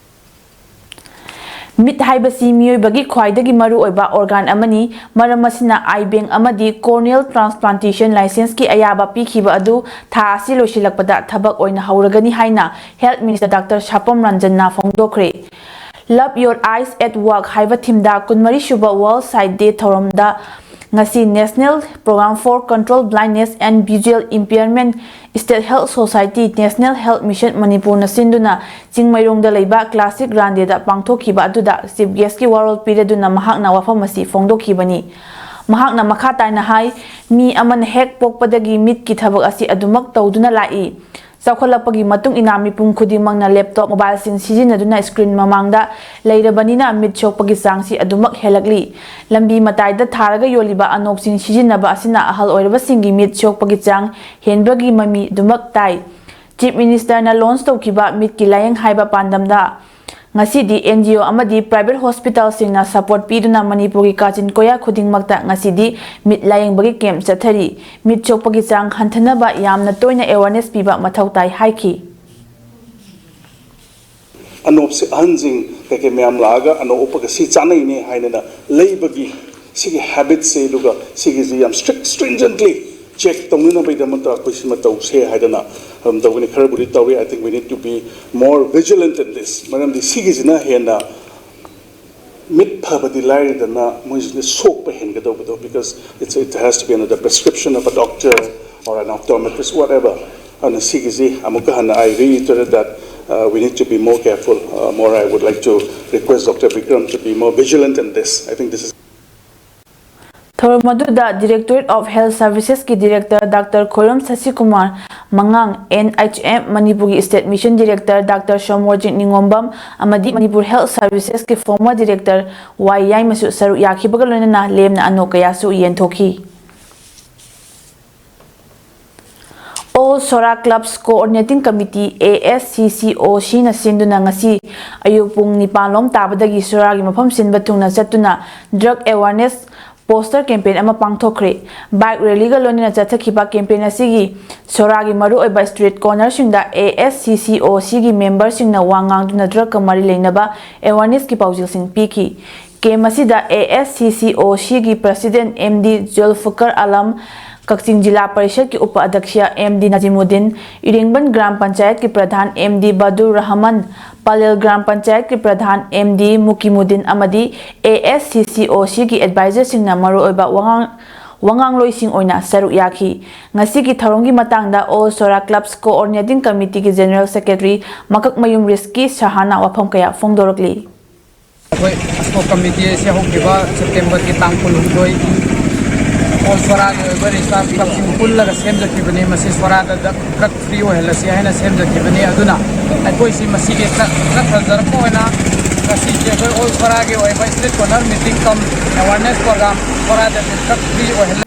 ꯃꯤꯠ ꯍꯥꯏꯕꯁꯤ ꯃꯤꯑꯣꯏꯕꯒꯤ ꯈ꯭ꯋꯥꯏꯗꯒꯤ ꯃꯔꯨꯑꯣꯏꯕ ꯑꯣꯔꯒꯥꯟ ꯑꯃꯅꯤ꯫ ꯃꯔꯝ ꯑꯁꯤꯅ ꯑꯥꯏ ꯕꯦꯡ ꯑꯃꯗꯤ ꯀꯣꯔꯅꯤꯌꯦꯜ ꯇ꯭ꯔꯥꯟꯁꯄ꯭ꯂꯥꯟꯇꯦꯁꯟ ꯂꯥꯏꯁꯦꯟꯁꯀꯤ ꯑꯌꯥꯕ ꯄꯤꯈꯤꯕ ꯑꯗꯨ ꯊꯥ ꯑꯁꯤ ꯂꯣꯏꯁꯤꯜꯂꯛꯄꯗ ꯊꯕꯛ ꯑꯣꯏꯅ ꯍꯧꯔꯒꯅꯤ ꯍꯥꯏꯅ ꯍꯦꯜꯊ ꯃꯤꯅꯤꯁꯇꯔ ꯗꯥꯛꯇꯔ ꯁꯥꯄꯝ ꯔꯟꯖꯟꯅ ꯐꯣꯡꯗꯣꯛꯈ꯭ꯔꯦ꯫ Love Your Eyes at Work ꯍꯥꯏꯕ ꯊꯤꯝꯗ ꯀꯨꯟꯃꯔꯤ ꯁꯨꯕ ꯋꯥꯔꯜꯗ ꯁꯥꯏꯠ ꯗꯦ ꯊꯧꯔꯝꯗ ꯉꯁꯤ National Program for Control Blindness and Visual Impairment, State Health Society, National Health Mission ꯃꯅꯤꯄꯨꯔꯅ ꯁꯤꯟꯗꯨꯅ ꯆꯤꯡꯃꯩꯔꯣꯡꯗ ꯂꯩꯕ ꯀ꯭ꯂꯥꯁꯤꯛ ꯔꯥꯟꯗꯦꯗ ꯄꯥꯡꯊꯣꯛꯈꯤꯕ ꯑꯗꯨꯗ ꯆꯤꯐ ꯒꯦꯁꯀꯤ ꯋꯥꯔꯣꯜ ꯄꯤꯔꯗꯨꯅ ꯃꯍꯥꯛꯅ ꯋꯥꯐꯝ ꯑꯁꯤ ꯐꯣꯡꯗꯣꯛꯈꯤꯕꯅꯤ꯫ ꯃꯍꯥꯛꯅ ꯃꯈꯥ ꯇꯥꯅ ꯍꯥꯏ, ꯃꯤ ꯑꯃꯅ ꯍꯦꯛ ꯄꯣꯛꯄꯗꯒꯤ ꯃꯤꯠꯀꯤ ꯊꯕꯛ ꯑꯁꯤ ꯑꯗꯨꯃꯛ ꯇꯧꯗꯨꯅ ꯂꯥꯛꯏ꯫ ꯆꯥꯎꯈꯠꯂꯛꯄꯒꯤ ꯃꯇꯨꯡ ꯏꯟꯅ ꯃꯤꯄꯨꯝ ꯈꯨꯗꯤꯡꯃꯛꯅ ꯂꯦꯞꯇꯣꯞ, ꯃꯣꯕꯥꯏꯜꯁꯤꯡ ꯁꯤꯖꯤꯟꯅꯗꯨꯅ ꯁ꯭ꯀ꯭ꯔꯤꯟ ꯃꯃꯥꯡꯗ ꯂꯩꯔꯕꯅꯤꯅ ꯃꯤꯠ ꯁꯣꯛꯄꯒꯤ ꯆꯥꯡꯁꯤ ꯑꯗꯨꯃꯛ ꯍꯦꯜꯂꯛꯂꯤ꯫ ꯂꯝꯕꯤ ꯃꯇꯥꯏꯗ ꯊꯥꯔꯒ ꯌꯣꯜꯂꯤꯕ ꯑꯅꯣꯛꯁꯤꯡ ꯁꯤꯖꯤꯟꯅꯕ ꯑꯁꯤꯅ ꯑꯍꯜ ꯑꯣꯏꯔꯕꯁꯤꯡꯒꯤ ꯃꯤꯠ ꯁꯣꯛꯄꯒꯤ ꯆꯥꯡ ꯍꯦꯟꯕꯒꯤ ꯃꯃꯤ ꯑꯗꯨꯃꯛ ꯇꯥꯏ꯫ ꯆꯤꯐ ꯃꯤꯅꯤꯁꯇꯔꯅ ꯂꯣꯟꯆ ꯇꯧꯈꯤꯕ ꯃꯤꯠꯀꯤ ꯂꯥꯌꯦꯡ ꯍꯥꯏꯕ ꯄꯥꯟꯗꯝꯗ ꯉꯁꯤꯗꯤ ꯑꯦꯟ ꯖꯤ ꯑꯣ ꯑꯃꯗꯤ ꯄ꯭ꯔꯥꯏꯚꯦꯠ ꯍꯣꯁꯄꯤꯇꯥꯜꯁꯤꯡꯅ ꯁꯄꯣꯔꯠ ꯄꯤꯗꯨꯅ ꯃꯅꯤꯄꯨꯔꯒꯤ ꯀꯥꯆꯤꯟ ꯀꯣꯌꯥ ꯈꯨꯗꯤꯡꯃꯛꯇ ꯉꯁꯤꯗꯤ ꯃꯤꯠ ꯂꯥꯌꯦꯡꯕꯒꯤ ꯀꯦꯝꯞ ꯆꯠꯊꯔꯤ꯫ ꯃꯤꯠ ꯁꯣꯛꯄꯒꯤ ꯆꯥꯡ ꯍꯟꯊꯅꯕ ꯌꯥꯝꯅ ꯇꯣꯏꯅ ꯑꯦꯋꯥꯔꯅꯦꯁ ꯄꯤꯕ ꯃꯊꯧ ꯇꯥꯏ ꯍꯥꯏꯈꯤ꯫ ꯑꯅꯣꯞꯁꯦ ꯑꯍꯟꯁꯤꯡ ꯀꯩꯀꯩ ꯃꯌꯥꯝ ꯂꯥꯛꯑꯒ ꯑꯅꯣꯞ ꯎꯞꯄꯒ ꯁꯤ ꯆꯥꯅꯩꯅꯦ ꯍꯥꯏꯗꯅ ꯂꯩꯕꯒꯤ ꯁꯤꯒꯤ ꯍꯦꯕꯤꯠꯁꯦ, ꯑꯗꯨꯒ ꯁꯤꯒꯤꯁꯤ ꯌꯥꯝ ꯏꯁꯇ꯭ꯔꯤꯛ ꯏꯁꯇ꯭ꯔꯤꯟꯖꯦꯟꯠꯂꯤ ꯆꯦꯛ ꯇꯧꯅꯅꯕꯒꯤꯗꯃꯛꯇ ꯑꯩꯈꯣꯏ ꯁꯤꯃ ꯇꯧꯁꯦ ꯍꯥꯏꯗꯅ ꯑꯗꯨꯝ ꯇꯧꯒꯅꯤ꯫ ꯈꯔꯕꯨꯗꯤ ꯇꯧꯏ꯫ I think we need to be more vigilant in this. ꯃꯔꯝꯗꯤ ꯁꯤꯒꯤꯁꯤꯅ ꯍꯦꯟꯅ ꯃꯤꯠ ꯐꯕꯗꯤ ꯂꯥꯏꯔꯗꯅ ꯃꯣꯏꯁꯤꯅ ꯁꯣꯛꯄ ꯍꯦꯟꯒꯗꯧꯕꯗꯣ, because it's, it has to be under the prescription of a doctor or an optometrist, whatever. ꯑꯗꯨꯅ ꯁꯤꯒꯤꯁꯤ ꯑꯃꯨꯛꯀ ꯍꯟꯅ I reiterate that uh, we need to be more careful. Uh, more, I would like to request Doctor Bikram to be more vigilant in this. I think this is ꯊꯧꯔꯝ ꯑꯗꯨꯗ Directorate of Health Servicesꯀꯤ Director Doctor Khoirom Sasikumar, ꯃꯉꯥꯡ N H M ꯃꯅꯤꯄꯨꯔꯒꯤ State Mission Director Doctor Somorjit Ningombam ꯑꯃꯗꯤ Manipur Health Servicesꯀꯤ former Director ꯋꯥꯏ ꯌꯥꯏꯃꯁꯨ ꯁꯔꯨꯛ ꯌꯥꯈꯤꯕꯒ ꯂꯣꯏꯅꯅ ꯂꯦꯝꯅ ꯑꯅꯣꯞ ꯀꯌꯥꯁꯨ ꯌꯦꯟꯊꯣꯛꯈꯤ꯫ All Sora Clubs Coordinating Committee, A S C C O Cꯅ ꯁꯤꯟꯗꯨꯅ ꯉꯁꯤ ꯑꯌꯨꯛ ꯄꯨꯡ ꯅꯤꯄꯥꯟ ꯂꯣꯝ ꯇꯥꯕꯗꯒꯤ ꯁꯣꯔꯥꯒꯤ ꯃꯐꯝ ꯁꯤꯟꯕ ꯊꯨꯡꯅ ꯆꯠꯇꯨꯅ drug awareness poster campaign ꯑꯃ ꯄꯥꯡꯊꯣꯛꯈ꯭ꯔꯦ꯫ Bike rallyꯒ ꯂꯣꯏꯅꯅ ꯆꯠꯊꯈꯤꯕ campaign ꯑꯁꯤꯒꯤ ꯁꯣꯔꯥꯒꯤ ꯃꯔꯨꯑꯣꯏꯕ street cornerꯁꯤꯡꯗ A S C C O Cꯒꯤ memberꯁꯤꯡꯅ ꯋꯥ ꯉꯥꯡꯗꯨꯅ drugꯀ ꯃꯔꯤ ꯂꯩꯅꯕ awarenessꯀꯤ ꯄꯥꯎꯖꯦꯜꯁꯤꯡ ꯄꯤꯈꯤ꯫ Camp ꯑꯁꯤꯗ A S C C O Cꯒꯤ President M D Zulfikar Alam, Kakching ꯖꯤꯂꯥ ꯄꯔꯤꯁꯠꯀꯤ ꯎꯄ ꯑꯗ꯭ꯌꯛꯁ M D ꯅꯖꯤꯃꯨꯗꯤꯟ, ꯏꯔꯦꯡꯕꯟ ꯒ꯭ꯔꯥꯝ ꯄꯟꯆꯥꯌꯠꯀꯤ ꯄ꯭ꯔꯙꯥꯟ M D ꯕꯗꯨꯔ ꯔꯍꯃꯟ, ꯄꯂꯦꯜ ꯒ꯭ꯔꯥꯝ ꯄꯟꯆꯥꯌꯠꯀꯤ ꯄ꯭ꯔꯙꯥꯟ M D ꯃꯨꯀꯤꯃꯨꯗꯤꯟ ꯑꯃꯗꯤ A S C C O Cꯒꯤ advisorꯁꯤꯡꯅ ꯃꯔꯨꯑꯣꯏꯕ ꯋꯥꯉꯥꯡ ꯋꯥꯉꯥꯡꯂꯣꯏꯁꯤꯡ ꯑꯣꯏꯅ ꯁꯔꯨꯛ ꯌꯥꯈꯤ꯫ ꯉꯁꯤꯒꯤ ꯊꯧꯔꯝꯒꯤ ꯃꯇꯥꯡꯗ All Sora Clubs Coordinating Committeeꯒꯤ General Secretary ꯃꯀꯛꯃꯌꯨꯝ ꯔꯤꯁꯀꯤ ꯁꯍꯥꯅ ꯋꯥꯐꯝ ꯀꯌꯥ ꯐꯣꯡꯗꯣꯔꯛꯂꯤ꯫ ꯑꯩꯈꯣꯏ ꯑꯁꯣꯛ ꯀꯃꯤꯇꯤ ꯑꯁꯤ ꯍꯧꯈꯤꯕ ꯁꯦꯞꯇꯦꯝꯕꯔꯒꯤ ꯇꯥꯡ ꯀꯨꯟꯍꯨꯝꯗꯣꯏ All Soraꯒꯤ ꯑꯣꯏꯕ ꯔꯤꯁꯥꯔꯁ ꯀ꯭ꯂꯕꯁꯤꯡ ꯄꯨꯜꯂꯒ ꯁꯦꯝꯖꯈꯤꯕꯅꯤ꯫ ꯃꯁꯤ ꯁꯣꯔꯥꯗ drug free ꯑꯣꯏꯍꯜꯂꯁꯤ ꯍꯥꯏꯅ ꯁꯦꯝꯖꯈꯤꯕꯅꯤ꯫ ꯑꯗꯨꯅ ꯑꯩꯈꯣꯏꯁꯤ ꯃꯁꯤꯒꯤ ꯆꯠ-, ꯆꯠꯊꯖꯔꯛꯄ ꯑꯣꯏꯅ ꯉꯁꯤꯁꯦ ꯑꯩꯈꯣꯏ All Soraꯒꯤ ꯑꯣꯏꯕ street corner meeting cum awareness program ꯁꯣꯔꯥꯗ drug free ꯑꯣꯏꯍꯜꯂ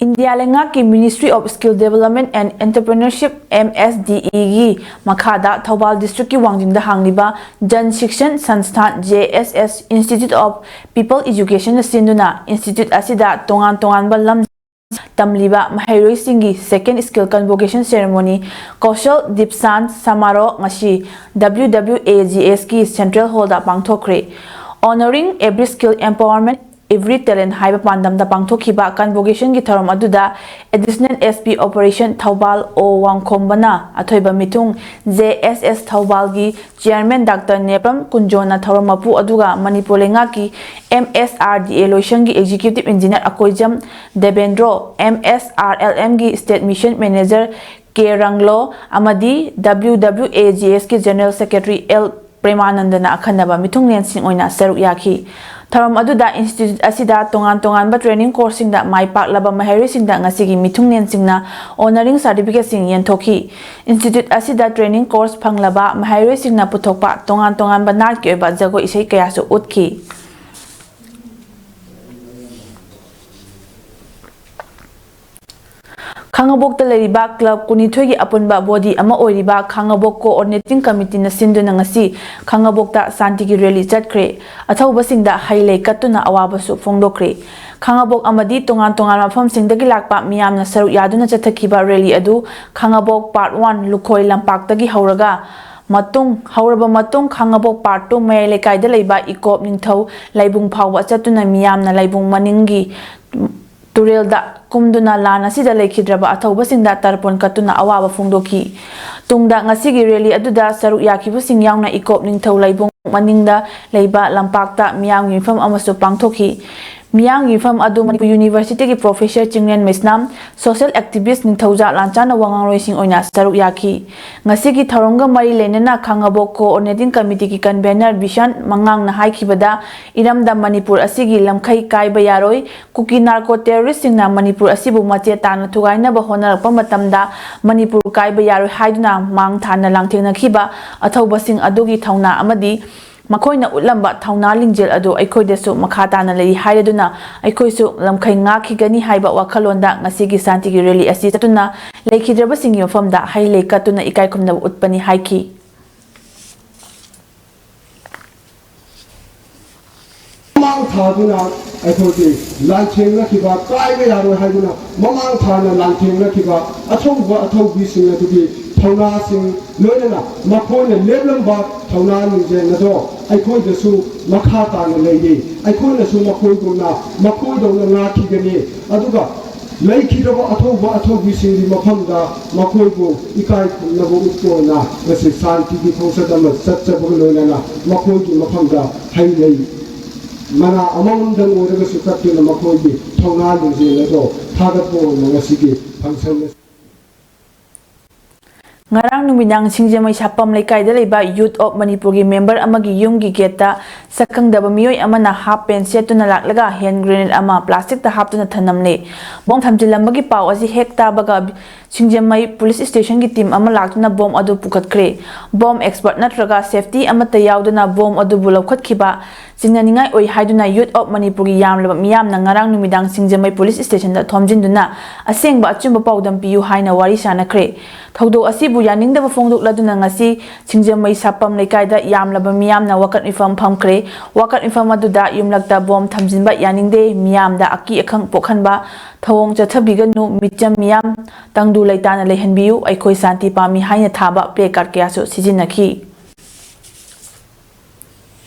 ꯏꯟꯗꯤꯌꯥ ꯂꯩꯉꯥꯛꯀꯤ Ministry of Skill Development and Entrepreneurship, M S D E ꯒꯤ ꯃꯈꯥꯗ ꯊꯧꯕꯥꯜ district ꯀꯤ ꯋꯥꯡꯖꯤꯡꯗ ꯍꯥꯡꯂꯤꯕ Jan Shikshan Sansthan, J S S, Institute of People Education ꯅ ꯁꯤꯟꯗꯨꯅ institute ꯑꯁꯤꯗ ꯇꯣꯉꯥꯟ ꯇꯣꯉꯥꯟꯕ ꯂꯝ ꯇꯝꯂꯤꯕ ꯃꯍꯩꯔꯣꯏꯁꯤꯡꯒꯤ second skill convocation ceremony, Kaushal Deekshan Samaro, ꯉꯁꯤ W W A G S ꯀꯤ central hall ꯗ ꯄꯥꯡꯊꯣꯛꯈ꯭ꯔꯦ꯫ Honoring every skill, empowerment every talent ꯍꯥꯏꯕ ꯄꯥꯟꯗꯝꯗ ꯄꯥꯡꯊꯣꯛꯈꯤꯕ convocation ꯒꯤ ꯊꯧꯔꯝ ꯑꯗꯨꯗ Additional S P Operation Thoubal ꯑꯣ ꯋꯥꯡꯈꯣꯝꯕꯅ ꯑꯊꯣꯏꯕ ꯃꯤꯊꯨꯡ, J S S ꯊꯧꯕꯥꯜꯒꯤ Chairman Doctor Nepram ꯀꯨꯟꯖꯣꯅ ꯊꯧꯔꯝ ꯃꯄꯨ ꯑꯗꯨꯒ ꯃꯅꯤꯄꯨꯔ ꯂꯩꯉꯥꯛꯀꯤ M S R D A ꯂꯣꯏꯁꯪꯒꯤ Executive Engineer Akoijam Devendro, M S R L M ꯒꯤ State Mission Manager ꯀꯦ ꯔꯪꯂꯣ ꯑꯃꯗꯤ W W A G S ꯀꯤ General Secretary L ꯄ꯭ꯔꯦꯃꯥꯅꯟꯗꯅ ꯑꯈꯟꯅꯕ ꯃꯤꯊꯨꯡꯂꯦꯟꯁꯤꯡ ꯑꯣꯏꯅ ꯁꯔꯨꯛ ꯌꯥꯈꯤ꯫ ꯊꯧꯔꯝ ꯑꯗꯨꯗ institute ꯑꯁꯤꯗ ꯇꯣꯉꯥꯟ ꯇꯣꯉꯥꯟꯕ training course ꯁꯤꯡꯗ ꯃꯥꯏ ꯄꯥꯛꯂꯕ ꯃꯍꯩꯔꯣꯏꯁꯤꯡꯗ ꯉꯁꯤꯒꯤ ꯃꯤꯊꯨꯡꯂꯦꯟꯁꯤꯡꯅ honoring certificate ꯁꯤꯡ ꯌꯦꯟꯊꯣꯛꯈꯤ꯫ Institute ꯑꯁꯤꯗ training course ꯐꯪꯂꯕ ꯃꯍꯩꯔꯣꯏꯁꯤꯡꯅ ꯄꯨꯊꯣꯛꯄ ꯇꯣꯉꯥꯟ ꯇꯣꯉꯥꯟꯕ ꯅꯥꯠꯀꯤ ꯑꯣꯏꯕ ꯖꯒꯣꯏ ꯏꯁꯩ ꯀꯌꯥꯁꯨ ꯎꯠꯈꯤ꯫ ꯈꯥꯉꯕꯣꯛꯇ ꯂꯩꯔꯤꯕ club ꯀꯨꯟꯅꯤꯊꯣꯏꯒꯤ ꯑꯄꯨꯟꯕ body ꯑꯃ ꯑꯣꯏꯔꯤꯕ ꯈꯥꯉꯕꯣꯛ Coordinating Committee ꯅ ꯁꯤꯟꯗꯨꯅ ꯉꯁꯤ ꯈꯥꯉꯕꯣꯛꯇ ꯁꯥꯟꯇꯤꯒꯤ rally ꯆꯠꯈ꯭ꯔꯦ꯫ ꯑꯊꯧꯕꯁꯤꯡꯗ ꯍꯩ ꯂꯩ ꯀꯠꯇꯨꯅ ꯑꯋꯥꯕꯁꯨ ꯐꯣꯡꯗꯣꯛꯈ꯭ꯔꯦ꯫ ꯈꯥꯉꯕꯣꯛ ꯑꯃꯗꯤ ꯇꯣꯉꯥꯟ ꯇꯣꯉꯥꯟꯕ ꯃꯐꯝꯁꯤꯡꯗꯒꯤ ꯂꯥꯛꯄ ꯃꯤꯌꯥꯝꯅ ꯁꯔꯨꯛ ꯌꯥꯗꯨꯅ ꯆꯠꯊꯈꯤꯕ rally ꯑꯗꯨ ꯈꯥꯉꯕꯣꯛ Part One ꯂꯨꯈꯣꯏ ꯂꯝꯄꯥꯛꯇꯒꯤ ꯍꯧꯔꯒ ꯃꯇꯨꯡ, ꯍꯧꯔꯕ ꯃꯇꯨꯡ ꯈꯥꯉꯕꯣꯛ Part Two ꯃꯌꯥꯏ ꯂꯩꯀꯥꯏꯗ ꯂꯩꯕ ꯏꯀꯣꯞ ꯅꯤꯡꯊꯧ ꯂꯥꯏꯕꯨꯡ ꯐꯥꯎꯕ ꯆꯠꯇꯨꯅ ꯃꯤꯌꯥꯝꯅ ꯂꯥꯏꯕꯨꯡ ꯃꯅꯤꯡꯒꯤ ꯇꯨꯔꯦꯜꯗ ꯀꯨꯝꯗꯨꯅ ꯂꯥꯟ ꯑꯁꯤꯗ ꯂꯩꯈꯤꯗ꯭ꯔꯕ ꯑꯊꯧꯕꯁꯤꯡꯗ ꯇꯔꯄꯣꯟ ꯀꯠꯇꯨꯅ ꯑꯋꯥꯕ ꯐꯣꯡꯗꯣꯛꯈꯤ꯫ ꯇꯨꯡꯗ ꯉꯁꯤꯒꯤ rally ꯑꯗꯨꯗ ꯁꯔꯨꯛ ꯌꯥꯈꯤꯕꯁꯤꯡ ꯌꯥꯎꯅ ꯏꯀꯣꯞ ꯅꯤꯡꯊꯧ ꯂꯥꯏꯕꯨꯡ ꯃꯅꯤꯡꯗ ꯂꯩꯕ ꯂꯝꯄꯥꯛꯇ ꯃꯤꯌꯥꯝꯒꯤ ꯃꯤꯐꯝ ꯑꯃꯁꯨ ꯄꯥꯡꯊꯣꯛꯈꯤ꯫ ꯃꯤꯌꯥꯝꯒꯤ ꯃꯤꯐꯝ ꯑꯗꯨ ꯃꯅꯤꯄꯨꯔ University ꯒꯤ Professor ꯆꯤꯡꯂꯦꯟ ꯃꯩꯁꯅꯥꯝ, social activist ꯅꯤꯡꯊꯧꯖꯥ ꯂꯥꯟꯆꯥꯅ ꯋꯥꯉꯥꯡꯂꯣꯏꯁꯤꯡ ꯑꯣꯏꯅ ꯁꯔꯨꯛ ꯌꯥꯈꯤ꯫ ꯉꯁꯤꯒꯤ ꯊꯧꯔꯝꯒ ꯃꯔꯤ ꯂꯩꯅꯅ ꯈꯥꯉꯕꯣꯛ Coordinating Committee ꯒꯤ convener ꯕꯤꯁꯥꯟ ꯃꯉꯥꯡꯅ ꯍꯥꯏꯈꯤꯕꯗ, ꯏꯔꯝꯗꯝ ꯃꯅꯤꯄꯨꯔ ꯑꯁꯤꯒꯤ ꯂꯝꯈꯩ ꯀꯥꯏꯕ ꯌꯥꯔꯣꯏ, ꯀꯨꯀꯤ narco terrorist ꯁꯤꯡꯅ ꯃꯅꯤꯄꯨꯔ ꯑꯁꯤꯕꯨ ꯃꯆꯦ ꯇꯥꯅ ꯊꯨꯒꯥꯏꯅꯕ ꯍꯣꯠꯅꯔꯛꯄ ꯃꯇꯝꯗ ꯃꯅꯤꯄꯨꯔ ꯀꯥꯏꯕ ꯌꯥꯔꯣꯏ ꯍꯥꯏꯗꯨꯅ ꯃꯥꯡ ꯊꯥꯅ ꯂꯥꯟꯊꯦꯡꯅꯈꯤꯕ ꯑꯊꯧꯕꯁꯤꯡ ꯑꯗꯨꯒꯤ ꯊꯧꯅꯥ ꯑꯃꯗꯤ ꯃꯈꯣꯏꯅ ꯎꯠꯂꯝꯕ ꯊꯧꯅꯥ ꯂꯤꯡꯖꯦꯜ ꯑꯗꯨ ꯑꯩꯈꯣꯏꯗꯁꯨ ꯃꯈꯥ ꯇꯥꯅ ꯂꯩꯔꯤ ꯍꯥꯏꯔꯗꯨꯅ ꯑꯩꯈꯣꯏꯁꯨ ꯂꯝꯈꯩ ꯉꯥꯛꯈꯤꯒꯅꯤ ꯍꯥꯏꯕ ꯋꯥꯈꯜꯂꯣꯟꯗ ꯉꯁꯤꯒꯤ ꯁꯥꯟꯇꯤꯒꯤ ꯔꯦꯂꯤ ꯑꯁꯤ ꯆꯠꯇꯨꯅ ꯂꯩꯈꯤꯗ꯭ꯔꯕꯁꯤꯡꯒꯤ ꯃꯐꯝꯗ ꯍꯩ ꯂꯩ ꯀꯠꯇꯨꯅ ꯏꯀꯥꯏ ꯈꯨꯝꯅꯕ ꯎꯠꯄꯅꯤ ꯍꯥꯏꯈꯤ꯫ ꯃꯃꯥꯡ ꯊꯥꯗꯨꯅ ꯑꯩꯈꯣꯏꯒꯤ ꯂꯥꯟꯊꯦꯡꯅꯈꯤꯕ, ꯀꯥꯏꯕ ꯌꯥꯔꯣꯏ ꯍꯥꯏꯗꯨꯅ ꯃꯃꯥꯡ ꯊꯥꯅ ꯂꯥꯟꯊꯦꯡꯅꯈꯤꯕ ꯑꯊꯧꯕ ꯑꯊꯧꯕꯤꯁꯤꯡ ꯑꯗꯨꯒꯤ ꯊꯧꯅꯥꯁꯤꯡ, ꯂꯣꯏꯅꯅ ꯃꯈꯣꯏꯅ ꯂꯦꯞꯂꯝꯕ ꯊꯧꯅꯥ ꯂꯤꯡꯖꯦꯜ ꯑꯗꯣ ꯑꯩꯈꯣꯏꯗꯁꯨ ꯃꯈꯥ ꯇꯥꯅ ꯂꯩꯔꯤ꯫ ꯑꯩꯈꯣꯏꯅꯁꯨ ꯃꯈꯣꯏꯒꯨꯝꯅ, ꯃꯈꯣꯏꯗꯧꯅ ꯉꯥꯛꯈꯤꯒꯅꯤ꯫ ꯑꯗꯨꯒ ꯂꯩꯈꯤꯗ꯭ꯔꯕ ꯑꯊꯧꯕ ꯑꯊꯧꯕꯤꯁꯤꯡꯒꯤ ꯃꯐꯝꯗ ꯃꯈꯣꯏꯕꯨ ꯏꯀꯥꯏ ꯈꯨꯝꯅꯕ ꯎꯠꯄ ꯑꯣꯏꯅ ꯉꯁꯤ ꯁꯥꯟꯇꯤꯒꯤ ꯈꯣꯡꯆꯠ ꯑꯃ ꯆꯠꯆꯕꯒ ꯂꯣꯏꯅꯅ ꯃꯈꯣꯏꯒꯤ ꯃꯐꯝꯗ ꯍꯩ ꯂꯩ ꯃꯅꯥ ꯑꯃꯃꯝꯗꯪ ꯑꯣꯏꯔꯒꯁꯨ ꯀꯠꯇꯨꯅ ꯃꯈꯣꯏꯒꯤ ꯊꯧꯅꯥ ꯂꯤꯡꯖꯦꯜ ꯑꯗꯣ ꯊꯥꯒꯠꯄ ꯑꯣꯏꯅ ꯉꯁꯤꯒꯤ function ꯑꯁꯤ ꯉꯔꯥꯡ ꯅꯨꯃꯤꯗꯥꯡ ꯁꯤꯡꯖꯃꯩ ꯁꯥꯄꯝ ꯂꯩꯀꯥꯏꯗ ꯂꯩꯕ Youth of ꯃꯅꯤꯄꯨꯔꯒꯤ member ꯑꯃꯒꯤ ꯌꯨꯝꯒꯤ gateꯇ ꯁꯛꯈꯪꯗꯕ ꯃꯤꯑꯣꯏ ꯑꯃꯅ half pant ꯁꯦꯠꯇꯨꯅ ꯂꯥꯛꯂꯒ hand grenade ꯑꯃ plasticꯇ ꯍꯥꯞꯇꯨꯅ ꯊꯅꯝꯂꯦ꯫ Bomb ꯊꯝꯖꯤꯜꯂꯝꯕꯒꯤ ꯄꯥꯎ ꯑꯁꯤ ꯍꯦꯛ ꯇꯥꯕꯒ ꯁꯤꯡꯖꯃꯩ police stationꯒꯤ team ꯑꯃ ꯂꯥꯛꯇꯨꯅ bomb ꯑꯗꯨ ꯄꯨꯈꯠꯈ꯭ꯔꯦ꯫ Bomb expert ꯅꯠꯇ꯭ꯔꯒ safety ꯑꯃꯠꯇ ꯌꯥꯎꯗꯅ bomb ꯑꯗꯨꯕꯨ ꯂꯧꯈꯠꯈꯤꯕ ꯆꯤꯡꯅꯅꯤꯡꯉꯥꯏ ꯑꯣꯏ ꯍꯥꯏꯗꯨꯅ Youth of ꯃꯅꯤꯄꯨꯔꯒꯤ ꯌꯥꯝꯂꯕ ꯃꯤꯌꯥꯝꯅ ꯉꯔꯥꯡ ꯅꯨꯃꯤꯗꯥꯡ ꯁꯤꯡꯖꯃꯩ police stationꯗ ꯊꯣꯝꯖꯤꯟꯗꯨꯅ ꯑꯁꯦꯡꯕ ꯑꯆꯨꯝꯕ ꯄꯥꯎꯗꯝ ꯄꯤꯌꯨ ꯍꯥꯏꯅ ꯋꯥꯔꯤ ꯁꯥꯅꯈ꯭ꯔꯦ꯫ ꯊꯧꯗꯣꯛ ꯑꯁꯤꯕꯨ ꯌꯥꯅꯤꯡꯗꯕ ꯐꯣꯡꯗꯣꯛꯂꯗꯨꯅ ꯉꯁꯤ ꯁꯤꯡꯖꯃꯩ ꯁꯥꯄꯝ ꯂꯩꯀꯥꯏꯗ ꯌꯥꯝꯂꯕ ꯃꯤꯌꯥꯝꯅ ꯋꯥꯀꯠ ꯃꯤꯐꯝ ꯐꯝꯈ꯭ꯔꯦ꯫ ꯋꯥꯀꯠ ꯃꯤꯐꯝ ꯑꯗꯨꯗ ꯌꯨꯝꯂꯛꯇ bomb ꯊꯝꯖꯤꯟꯕ ꯌꯥꯅꯤꯡꯗꯦ, ꯃꯤꯌꯥꯝꯗ ꯑꯀꯤ ꯑꯈꯪ ꯄꯣꯛꯍꯟꯕ ꯊꯧꯑꯣꯡ ꯆꯠꯊꯕꯤꯒꯅꯨ, ꯃꯤꯆꯝ ꯃꯤꯌꯥꯝ ꯇꯪꯗꯨ ꯂꯩꯇꯥꯅ ꯂꯩꯍꯟꯕꯤꯌꯨ, ꯑꯩꯈꯣꯏ ꯁꯥꯟꯇꯤ ꯄꯥꯝꯃꯤ ꯍꯥꯏꯅ ꯊꯥꯕ placard ꯀꯌꯥꯁꯨ ꯁꯤꯖꯤꯟꯅꯈꯤ꯫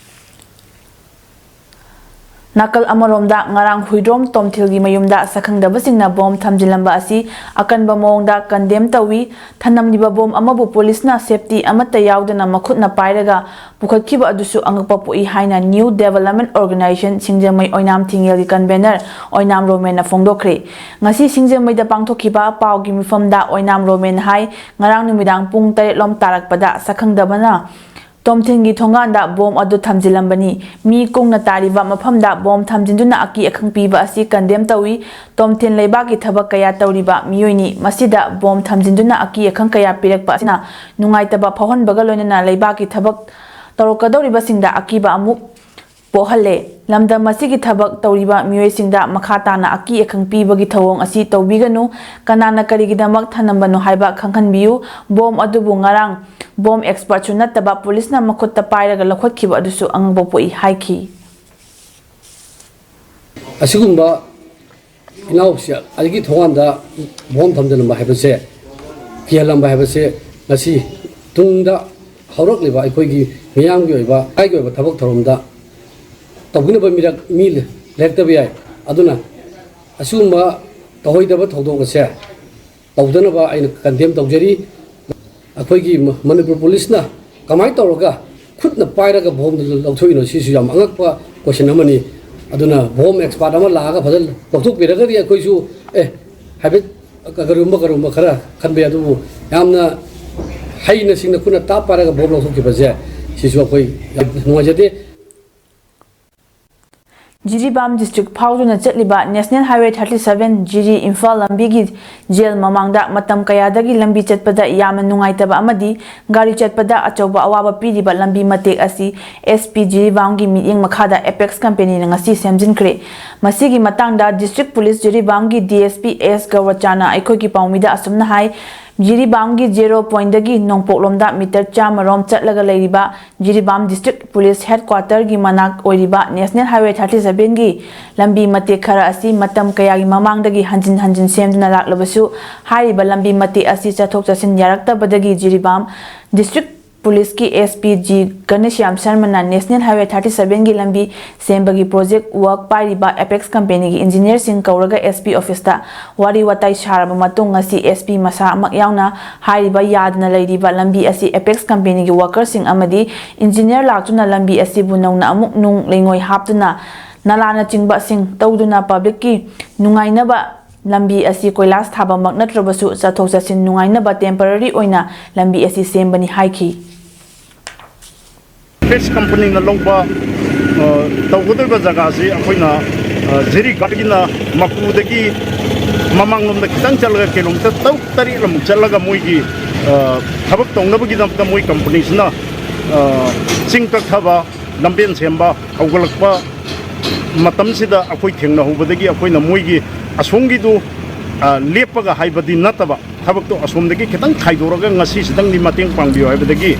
ꯅꯥꯀꯜ ꯑꯃꯔꯣꯝꯗ, ꯉꯔꯥꯡ ꯍꯨꯏꯗ꯭ꯔꯣꯝ ꯇꯣꯝꯊꯤꯜꯒꯤ ꯃꯌꯨꯝꯗ ꯁꯛꯈꯪꯗꯕꯁꯤꯡꯅ bomb ꯊꯝꯖꯤꯜꯂꯝꯕ ꯑꯁꯤ ꯑꯀꯟꯕ ꯃꯑꯣꯡꯗ condemn ꯇꯧꯏ꯫ ꯊꯅꯝꯂꯤꯕ bomb ꯑꯃꯕꯨ policeꯅ safety ꯑꯃꯠꯇ ꯌꯥꯎꯗꯅ ꯃꯈꯨꯠꯅ ꯄꯥꯏꯔꯒ ꯄꯨꯈꯠꯈꯤꯕ ꯑꯗꯨꯁꯨ ꯑꯉꯛꯄ ꯄꯣꯛꯏ ꯍꯥꯏꯅ New Development Organisation ꯁꯤꯡꯖꯃꯩ ꯑꯣꯏꯅꯥꯝ ꯊꯤꯡꯉꯦꯜꯒꯤ convener ꯑꯣꯏꯅꯥꯝ ꯔꯣꯃꯦꯟꯅ ꯐꯣꯡꯗꯣꯛꯈ꯭ꯔꯦ꯫ ꯉꯁꯤ ꯁꯤꯡꯖꯃꯩꯗ ꯄꯥꯡꯊꯣꯛꯈꯤꯕ ꯄꯥꯎꯒꯤ ꯃꯤꯐꯝꯗ ꯑꯣꯏꯅꯥꯝ ꯔꯣꯃꯦꯟ ꯍꯥꯏ, ꯉꯔꯥꯡ ꯅꯨꯃꯤꯗꯥꯡ ꯄꯨꯡ ꯇꯔꯦꯠ ꯂꯣꯝ ꯇꯥꯔꯛꯄꯗ ꯁꯛꯈꯪꯗꯕꯅ ꯇꯣꯝꯊꯤꯟꯒꯤ ꯊꯣꯡꯒꯥꯟꯗ bomb ꯑꯗꯨ ꯊꯝꯖꯤꯜꯂꯝꯕꯅꯤ꯫ ꯃꯤ ꯀꯨꯡꯅ ꯇꯥꯔꯤꯕ ꯃꯐꯝꯗ bomb ꯊꯝꯖꯤꯟꯗꯨꯅ ꯑꯀꯤ ꯑꯈꯪ ꯄꯤꯕ ꯑꯁꯤ condemn ꯇꯧꯏ꯫ ꯇꯣꯝꯊꯤꯟ ꯂꯩꯕꯥꯛꯀꯤ ꯊꯕꯛ ꯀꯌꯥ ꯇꯧꯔꯤꯕ ꯃꯤꯑꯣꯏꯅꯤ꯫ ꯃꯁꯤꯗ bomb ꯊꯝꯖꯤꯟꯗꯨꯅ ꯑꯀꯤ ꯑꯈꯪ ꯀꯌꯥ ꯄꯤꯔꯛꯄ ꯑꯁꯤꯅ ꯅꯨꯡꯉꯥꯏꯇꯕ ꯐꯥꯎꯍꯟꯕꯒ ꯂꯣꯏꯅꯅ ꯂꯩꯕꯥꯛꯀꯤ ꯊꯕꯛ ꯇꯧꯔꯛꯀꯗꯧꯔꯤꯕꯁꯤꯡꯗ ꯑꯀꯤꯕ ꯑꯃꯨꯛ ꯄꯣꯛꯍꯜꯂꯦ꯫ ꯂꯝꯗꯝ ꯑꯁꯤꯒꯤ ꯊꯕꯛ ꯇꯧꯔꯤꯕ ꯃꯤꯑꯣꯏꯁꯤꯡꯗ ꯃꯈꯥ ꯇꯥꯅ ꯑꯀꯤ ꯑꯈꯪ ꯄꯤꯕꯒꯤ ꯊꯧꯑꯣꯡ ꯑꯁꯤ ꯇꯧꯕꯤꯒꯅꯨ꯫ ꯀꯅꯥꯅ ꯀꯔꯤꯒꯤꯗꯃꯛ ꯊꯅꯝꯕꯅꯣ ꯍꯥꯏꯕ ꯈꯪꯍꯟꯕꯤꯌꯨ꯫ ꯕꯣꯝ ꯑꯗꯨꯕꯨ ꯉꯔꯥꯡ ꯕꯣꯝ ꯑꯦꯛꯁꯄꯔꯠꯁꯨ ꯅꯠꯇꯕ ꯄꯨꯂꯤꯁꯅ ꯃꯈꯨꯠꯇ ꯄꯥꯏꯔꯒ ꯂꯧꯈꯠꯈꯤꯕ ꯑꯗꯨꯁꯨ ꯑꯉꯛꯄ ꯄꯣꯛꯏ ꯍꯥꯏꯈꯤ꯫ ꯑꯁꯤꯒꯨꯝꯕ ꯏꯅꯥꯎꯁꯦ ꯑꯩꯒꯤ ꯊꯣꯡꯒꯥꯟꯗ ꯕꯣꯝ ꯊꯝꯖꯤꯜꯂꯝꯕ ꯍꯥꯏꯕꯁꯦ, ꯀꯤꯍꯜꯂꯝꯕ ꯍꯥꯏꯕꯁꯦ, ꯉꯁꯤ ꯇꯨꯡꯗ ꯍꯧꯔꯛꯂꯤꯕ ꯑꯩꯈꯣꯏꯒꯤ ꯃꯤꯌꯥꯝꯒꯤ ꯑꯣꯏꯕ, ꯂꯩꯀꯥꯏꯒꯤ ꯑꯣꯏꯕ ꯊꯕꯛ ꯊꯧꯔꯝꯗ ꯇꯧꯕꯤꯅꯕ ꯃꯤꯔꯛ, ꯃꯤ ꯂꯩꯔꯛꯇꯕ ꯌꯥꯏ꯫ ꯑꯗꯨꯅ ꯑꯁꯤꯒꯨꯝꯕ ꯇꯧꯍꯩꯗꯕ ꯊꯧꯗꯣꯛ ꯑꯁꯦ ꯇꯧꯗꯅꯕ ꯑꯩꯅ ꯀꯟꯗꯦꯝ ꯇꯧꯖꯔꯤ꯫ ꯑꯩꯈꯣꯏꯒꯤ ꯃ-, ꯃꯅꯤꯄꯨꯔ ꯄꯨꯂꯤꯁꯅ ꯀꯃꯥꯏꯅ ꯇꯧꯔꯒ ꯈꯨꯠꯅ ꯄꯥꯏꯔꯒ ꯕꯣꯝꯗꯨ ꯂꯧꯊꯣꯛꯏꯅꯣ? ꯁꯤꯁꯨ ꯌꯥꯝ ꯑꯉꯛꯄ ꯀꯣꯏꯁꯟ ꯑꯃꯅꯤ꯫ ꯑꯗꯨꯅ ꯕꯣꯝ ꯑꯦꯛꯁꯄꯥꯔꯠ ꯑꯃ ꯂꯥꯛꯑꯒ ꯐꯖꯅ ꯂꯧꯊꯣꯛꯄꯤꯔꯒꯗꯤ ꯑꯩꯈꯣꯏꯁꯨ, ꯑꯦ, ꯍꯥꯏꯐꯦꯠ ꯀ-, ꯀꯔꯤꯒꯨꯝꯕ, ꯀꯔꯤꯒꯨꯝꯕ ꯈꯔ ꯈꯟꯕ ꯌꯥꯏ꯫ ꯑꯗꯨꯕꯨ ꯌꯥꯝꯅ ꯍꯩꯅ ꯁꯤꯡꯅ ꯈꯨꯠꯅ ꯇꯥꯞ ꯄꯥꯏꯔꯒ ꯕꯣꯝ ꯂꯧꯊꯣꯛꯈꯤꯕꯁꯦ, ꯁꯤꯁꯨ ꯑꯩꯈꯣꯏ ꯌꯥꯝ ꯅꯨꯡꯉꯥꯏꯖꯗꯦ꯫ ꯖꯤꯔꯤꯕꯥꯝ ꯗꯤꯁꯇ꯭ꯔꯤꯛ ꯐꯥꯎꯗꯨꯅ ꯆꯠꯂꯤꯕ ꯅꯦꯁꯅꯦꯜ ꯍꯥꯏꯋꯦ ꯊꯥꯔꯇꯤ ꯁꯚꯦꯟ ꯖꯤꯔꯤ ꯏꯝꯐꯥꯜ ꯂꯝꯕꯤꯒꯤ ꯖꯦꯜ ꯃꯃꯥꯡꯗ ꯃꯇꯝ ꯀꯌꯥꯗꯒꯤ ꯂꯝꯕꯤ ꯆꯠꯄꯗ ꯌꯥꯝꯅ ꯅꯨꯡꯉꯥꯏꯇꯕ ꯑꯃꯗꯤ ꯒꯥꯔꯤ ꯆꯠꯄꯗ ꯑꯆꯧꯕ ꯑꯋꯥꯕ ꯄꯤꯔꯤꯕ ꯂꯝꯕꯤ ꯃꯇꯦꯛ ꯑꯁꯤ ꯑꯦꯁ ꯄꯤ ꯖꯤꯔꯤꯕꯥꯝꯒꯤ ꯃꯤꯠꯌꯦꯡ ꯃꯈꯥꯗ ꯑꯦꯄꯦꯛꯁ ꯀꯝꯄꯦꯅꯤꯅ ꯉꯁꯤ ꯁꯦꯝꯖꯤꯟꯈ꯭ꯔꯦ꯫ ꯃꯁꯤꯒꯤ ꯃꯇꯥꯡꯗ district police ꯖꯤꯔꯤꯕꯥꯝꯒꯤ D S P S ꯒꯧꯔꯆꯥꯅ ꯑꯩꯈꯣꯏꯒꯤ ꯄꯥꯎꯃꯤꯗ ꯑꯁꯨꯝꯅ ꯍꯥꯏ, ꯖꯤꯔꯤꯕꯥꯝꯒꯤ ꯖꯦꯔꯣ ꯄꯣꯏꯟꯗꯒꯤ ꯅꯣꯡꯄꯣꯛꯂꯣꯝꯗ ꯃꯤꯇꯔ ꯆꯥꯝꯃꯔꯣꯝ ꯆꯠꯂꯒ ꯂꯩꯔꯤꯕ ꯖꯤꯔꯤꯕꯥꯝ ꯗꯤꯁꯇ꯭ꯔꯤꯛ ꯄꯨꯂꯤꯁ ꯍꯦꯗꯀ꯭ꯋꯥꯇꯔꯒꯤ ꯃꯅꯥꯛ ꯑꯣꯏꯔꯤꯕ ꯅꯦꯁꯅꯦꯜ ꯍꯥꯏꯋꯦ ꯊꯥꯔꯇꯤ ꯁꯚꯦꯟꯒꯤ ꯂꯝꯕꯤ ꯃꯇꯦꯛ ꯈꯔ ꯑꯁꯤ ꯃꯇꯝ ꯀꯌꯥꯒꯤ ꯃꯃꯥꯡꯗꯒꯤ ꯍꯟꯖꯤꯟ ꯍꯟꯖꯤꯟ ꯁꯦꯝꯗꯨꯅ ꯂꯥꯛꯂꯕꯁꯨ, ꯍꯥꯏꯔꯤꯕ ꯂꯝꯕꯤ ꯃꯇꯦꯛ ꯑꯁꯤ ꯆꯠꯊꯣꯛ ꯆꯠꯁꯤꯟ ꯌꯥꯔꯛꯇꯕꯗꯒꯤ ꯖꯤꯔꯤꯕꯥꯝ ꯗꯤꯁꯇ꯭ꯔꯤꯛ ꯄꯨꯂꯤꯁꯀꯤ ꯑꯦꯁ ꯄꯤ ꯖꯤ ꯒꯅꯦꯁ꯭ꯌꯥꯝ ꯁꯔꯃꯅ ꯅꯦꯁꯅꯦꯜ ꯍꯥꯏꯋꯦ ꯊꯥꯔꯇꯤ ꯁꯚꯦꯟꯒꯤ ꯂꯝꯕꯤ ꯁꯦꯝꯕꯒꯤ ꯄ꯭ꯔꯣꯖꯦꯛ ꯋꯥꯔꯛ ꯄꯥꯏꯔꯤꯕ ꯑꯦꯄꯦꯛꯁ ꯀꯝꯄꯦꯅꯤꯒꯤ ꯏꯟꯖꯤꯅꯤꯌꯔꯁꯤꯡ ꯀꯧꯔꯒ ꯑꯦꯁ ꯄꯤ ꯑꯣꯐꯤꯁꯇ ꯋꯥꯔꯤ ꯋꯥꯇꯥꯏ ꯁꯥꯔꯕ ꯃꯇꯨꯡ, ꯉꯁꯤ ꯑꯦꯁ ꯄꯤ ꯃꯁꯥꯃꯛ ꯌꯥꯎꯅ ꯍꯥꯏꯔꯤꯕ ꯌꯥꯗꯅ ꯂꯩꯔꯤꯕ ꯂꯝꯕꯤ ꯑꯁꯤ ꯑꯦꯄꯦꯛꯁ ꯀꯝꯄꯦꯅꯤꯒꯤ ꯋꯥꯀꯔꯁꯤꯡ ꯑꯃꯗꯤ ꯏꯟꯖꯤꯅꯤꯌꯔ ꯂꯥꯛꯇꯨꯅ ꯂꯝꯕꯤ ꯑꯁꯤꯕꯨ ꯅꯧꯅ ꯑꯃꯨꯛ ꯅꯨꯡ ꯂꯩꯉꯣꯏ ꯍꯥꯞꯇꯨꯅ ꯅꯂꯥꯅꯆꯤꯡꯕꯁꯤꯡ ꯇꯧꯗꯨꯅ ꯄꯕ꯭ꯂꯤꯛꯀꯤ ꯅꯨꯡꯉꯥꯏꯅꯕ ꯂꯝꯕꯤ ꯑꯁꯤ ꯀꯣꯏꯂꯥꯁ ꯊꯥꯕꯃꯛ ꯅꯠꯇ꯭ꯔꯕꯁꯨ ꯆꯠꯊꯣꯛ ꯆꯠꯁꯤꯟ ꯅꯨꯡꯉꯥꯏꯅꯕ ꯇꯦꯝꯄꯔꯔꯤ ꯑꯣꯏꯅ ꯂꯝꯕꯤ ꯑꯁꯤ ꯁꯦꯝꯕꯅꯤ ꯍꯥꯏꯈꯤ꯫ ꯄꯦꯛꯁ ꯀꯝꯄꯅꯤꯅ ꯂꯧꯕ, ꯑ, ꯇꯧꯒꯗꯧꯔꯤꯕ ꯖꯒꯥꯁꯤ ꯑꯩꯈꯣꯏꯅ, ꯑ, ꯖꯤꯔꯤ ꯒꯥꯔꯗꯀꯤꯅ ꯃꯀꯨꯗꯒꯤ ꯃꯃꯥꯡꯂꯣꯝꯗ ꯈꯤꯇꯪ ꯆꯠꯂꯒ ꯀꯤꯂꯣꯃꯤꯇꯔ ꯇꯔꯨꯛ ꯇꯔꯦꯠ ꯑꯃꯨꯛ ꯆꯠꯂꯒ ꯃꯣꯏꯒꯤ, ꯑ, ꯊꯕꯛ ꯇꯧꯅꯕꯒꯤꯗꯃꯛꯇ ꯃꯣꯏ ꯀꯝꯄꯅꯤꯁꯤꯅ ꯆꯤꯡ ꯀꯛꯊꯕ, ꯂꯝꯕꯦꯟ ꯁꯦꯝꯕ ꯍꯧꯒꯠꯂꯛꯄ ꯃꯇꯝꯁꯤꯗ ꯑꯩꯈꯣꯏ ꯊꯦꯡꯅꯍꯧꯕꯗꯒꯤ ꯑꯩꯈꯣꯏꯅ ꯃꯣꯏꯒꯤ ꯑꯁꯣꯝꯒꯤꯗꯨ ꯂꯦꯞꯄꯒ ꯍꯥꯏꯕꯗꯤ ꯅꯠꯇꯕ, ꯊꯕꯛꯇꯣ ꯑꯁꯣꯝꯗꯒꯤ ꯈꯤꯇꯪ ꯈꯥꯏꯗꯣꯔꯒ ꯉꯁꯤꯁꯤꯗꯪꯗꯤ ꯃꯇꯦꯡ ꯄꯥꯡꯕꯤꯌꯨ ꯍꯥꯏꯕꯗꯒꯤ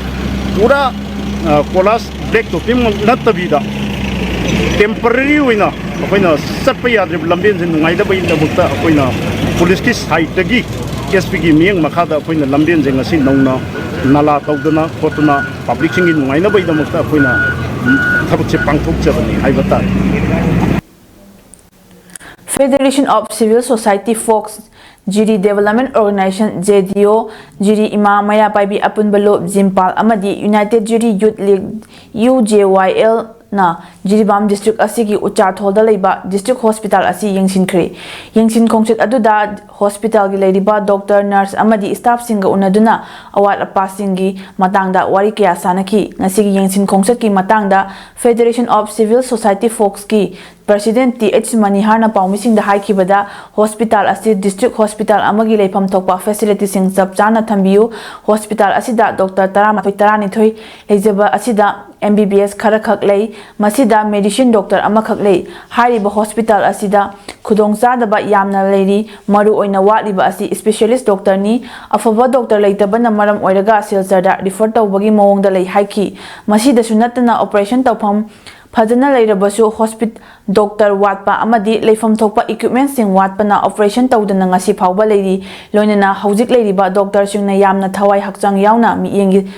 ꯄꯨꯔꯥ ꯀꯣꯂꯥꯁ ꯕ꯭ꯂꯦꯛ ꯇꯣꯞꯄꯤꯡꯃꯛ ꯅꯠꯇꯕꯤꯗ ꯇꯦꯝꯄꯔꯔꯤ ꯑꯣꯏꯅ ꯑꯩꯈꯣꯏꯅ ꯆꯠꯄ ꯌꯥꯗ꯭ꯔꯤꯕ ꯂꯝꯕꯦꯟꯁꯦ ꯅꯨꯡꯉꯥꯏꯅꯕꯒꯤꯗꯃꯛꯇ ꯑꯩꯈꯣꯏꯅ ꯄꯨꯂꯤꯁꯀꯤ ꯁꯥꯏꯠꯇꯒꯤ, ꯑꯦꯁ ꯄꯤꯒꯤ ꯃꯤꯠꯌꯦꯡ ꯃꯈꯥꯗ ꯑꯩꯈꯣꯏꯅ ꯂꯝꯕꯦꯟꯁꯦ ꯉꯁꯤ ꯅꯧꯅ ꯅꯥꯂꯥ ꯇꯧꯗꯅ ꯈꯣꯠꯇꯅ ꯄꯕ꯭ꯂꯤꯛꯁꯤꯡꯒꯤ ꯅꯨꯡꯉꯥꯏꯅꯕꯒꯤꯗꯃꯛꯇ ꯑꯩꯈꯣꯏꯅ ꯊꯕꯛꯁꯦ ꯄꯥꯡꯊꯣꯛꯆꯕꯅꯤ ꯍꯥꯏꯕ ꯇꯥꯔꯦ꯫ Federation of Civil Society Folks, Jiri Development Organization, J D O, Jiri ꯏꯃꯥ ꯃꯩꯔꯥ ꯄꯥꯏꯕꯤ ꯑꯄꯨꯟꯕ ꯂꯨꯞ, ꯖꯤꯝꯄꯥꯜ ꯑꯃꯗꯤ United Jiri Youth League, U J Y L ꯅ ꯖꯤꯔꯤꯕꯥꯝ ꯗꯤꯁꯇ꯭ꯔꯤꯛ ꯑꯁꯤꯒꯤ ꯎꯆꯥꯊꯣꯜꯗ ꯂꯩꯕ ꯗꯤꯁꯇ꯭ꯔꯤꯛ ꯍꯣꯁꯄꯤꯇꯥꯜ ꯑꯁꯤ ꯌꯦꯡꯁꯤꯟꯈ꯭ꯔꯦ꯫ ꯌꯦꯡꯁꯤꯟ ꯈꯣꯡꯆꯠ ꯑꯗꯨꯗ ꯍꯣꯁꯄꯤꯇꯥꯜꯒꯤ ꯂꯩꯔꯤꯕ ꯗꯣꯛꯇꯔ, ꯅꯔꯁ ꯑꯃꯗꯤ ꯁ꯭ꯇꯥꯐꯁꯤꯡꯒ ꯎꯅꯗꯨꯅ ꯑꯋꯥꯠ ꯑꯄꯥꯁꯤꯡꯒꯤ ꯃꯇꯥꯡꯗ ꯋꯥꯔꯤ ꯀꯌꯥ ꯁꯥꯟꯅꯈꯤ꯫ ꯉꯁꯤꯒꯤ ꯌꯦꯡꯁꯤꯟ ꯈꯣꯡꯆꯠꯀꯤ ꯃꯇꯥꯡꯗ Federation of Civil Society Folks ꯀꯤ President T H ꯃꯅꯤꯍꯥꯔꯅ ꯄꯥꯎꯃꯤꯁꯤꯡꯗ ꯍꯥꯏꯈꯤꯕꯗ, ꯍꯣꯁꯄꯤꯇꯥꯜ ꯑꯁꯤ ꯗꯤꯁꯇ꯭ꯔꯤꯛ ꯍꯣꯁꯄꯤꯇꯥꯜ ꯑꯃꯒꯤ ꯂꯩꯐꯝ ꯊꯣꯛꯄ ꯐꯦꯁꯤꯂꯤꯇꯤꯁꯤꯡ ꯆꯞ ꯆꯥꯅ ꯊꯝꯕꯤꯌꯨ꯫ ꯍꯣꯁꯄꯤꯇꯥꯜ ꯑꯁꯤꯗ ꯗꯣꯛꯇꯔ ꯇꯔꯥꯃꯥꯊꯣꯏ, ꯇꯔꯥꯅꯤꯊꯣꯏ ꯂꯩꯖꯕ ꯑꯁꯤꯗ M B B S ꯈꯔꯈꯛ ꯂꯩ꯫ ꯃꯁꯤꯗ ꯃꯦꯗꯤꯁꯤꯟ ꯗꯣꯛꯇꯔ ꯑꯃꯈꯛ ꯂꯩ꯫ ꯍꯥꯏꯔꯤꯕ ꯍꯣꯁꯄꯤꯇꯥꯜ ꯑꯁꯤꯗ ꯈꯨꯗꯣꯡꯆꯥꯗꯕ ꯌꯥꯝꯅ ꯂꯩꯔꯤ꯫ ꯃꯔꯨ ꯑꯣꯏꯅ ꯋꯥꯠꯂꯤꯕ ꯑꯁꯤ ꯏꯁꯄꯦꯁꯤꯌꯦꯂꯤꯁ ꯗꯣꯛꯇꯔꯅꯤ꯫ ꯑꯐꯕ ꯗꯣꯛꯇꯔ ꯂꯩꯇꯕꯅ ꯃꯔꯝ ꯑꯣꯏꯔꯒ ꯁꯤꯜꯆꯔꯗ ꯔꯤꯐꯔ ꯇꯧꯕꯒꯤ ꯃꯑꯣꯡꯗ ꯂꯩ ꯍꯥꯏꯈꯤ꯫ ꯃꯁꯤꯗꯁꯨ ꯅꯠꯇꯅ ꯑꯣꯄꯔꯦꯁꯟ ꯇꯧꯐꯝ ꯐꯖꯅ ꯂꯩꯔꯕꯁꯨ ꯍꯣꯁꯄꯤ-, ꯗꯣꯛꯇꯔ ꯋꯥꯠꯄ ꯑꯃꯗꯤ ꯂꯩꯐꯝ ꯊꯣꯛꯄ ꯏꯀ꯭ꯋꯤꯞꯃꯦꯟꯁꯤꯡ ꯋꯥꯠꯄꯅ ꯑꯣꯄꯔꯦꯁꯟ ꯇꯧꯗꯅ ꯉꯁꯤ ꯐꯥꯎꯕ ꯂꯩꯔꯤ꯫ ꯂꯣꯏꯅꯅ ꯍꯧꯖꯤꯛ ꯂꯩꯔꯤꯕ ꯗꯣꯛꯇꯔꯁꯤꯡꯅ ꯌꯥꯝꯅ ꯊꯋꯥꯏ ꯍꯛꯆꯥꯡ ꯌꯥꯎꯅ ꯃꯤꯠꯌꯦꯡꯒꯤ,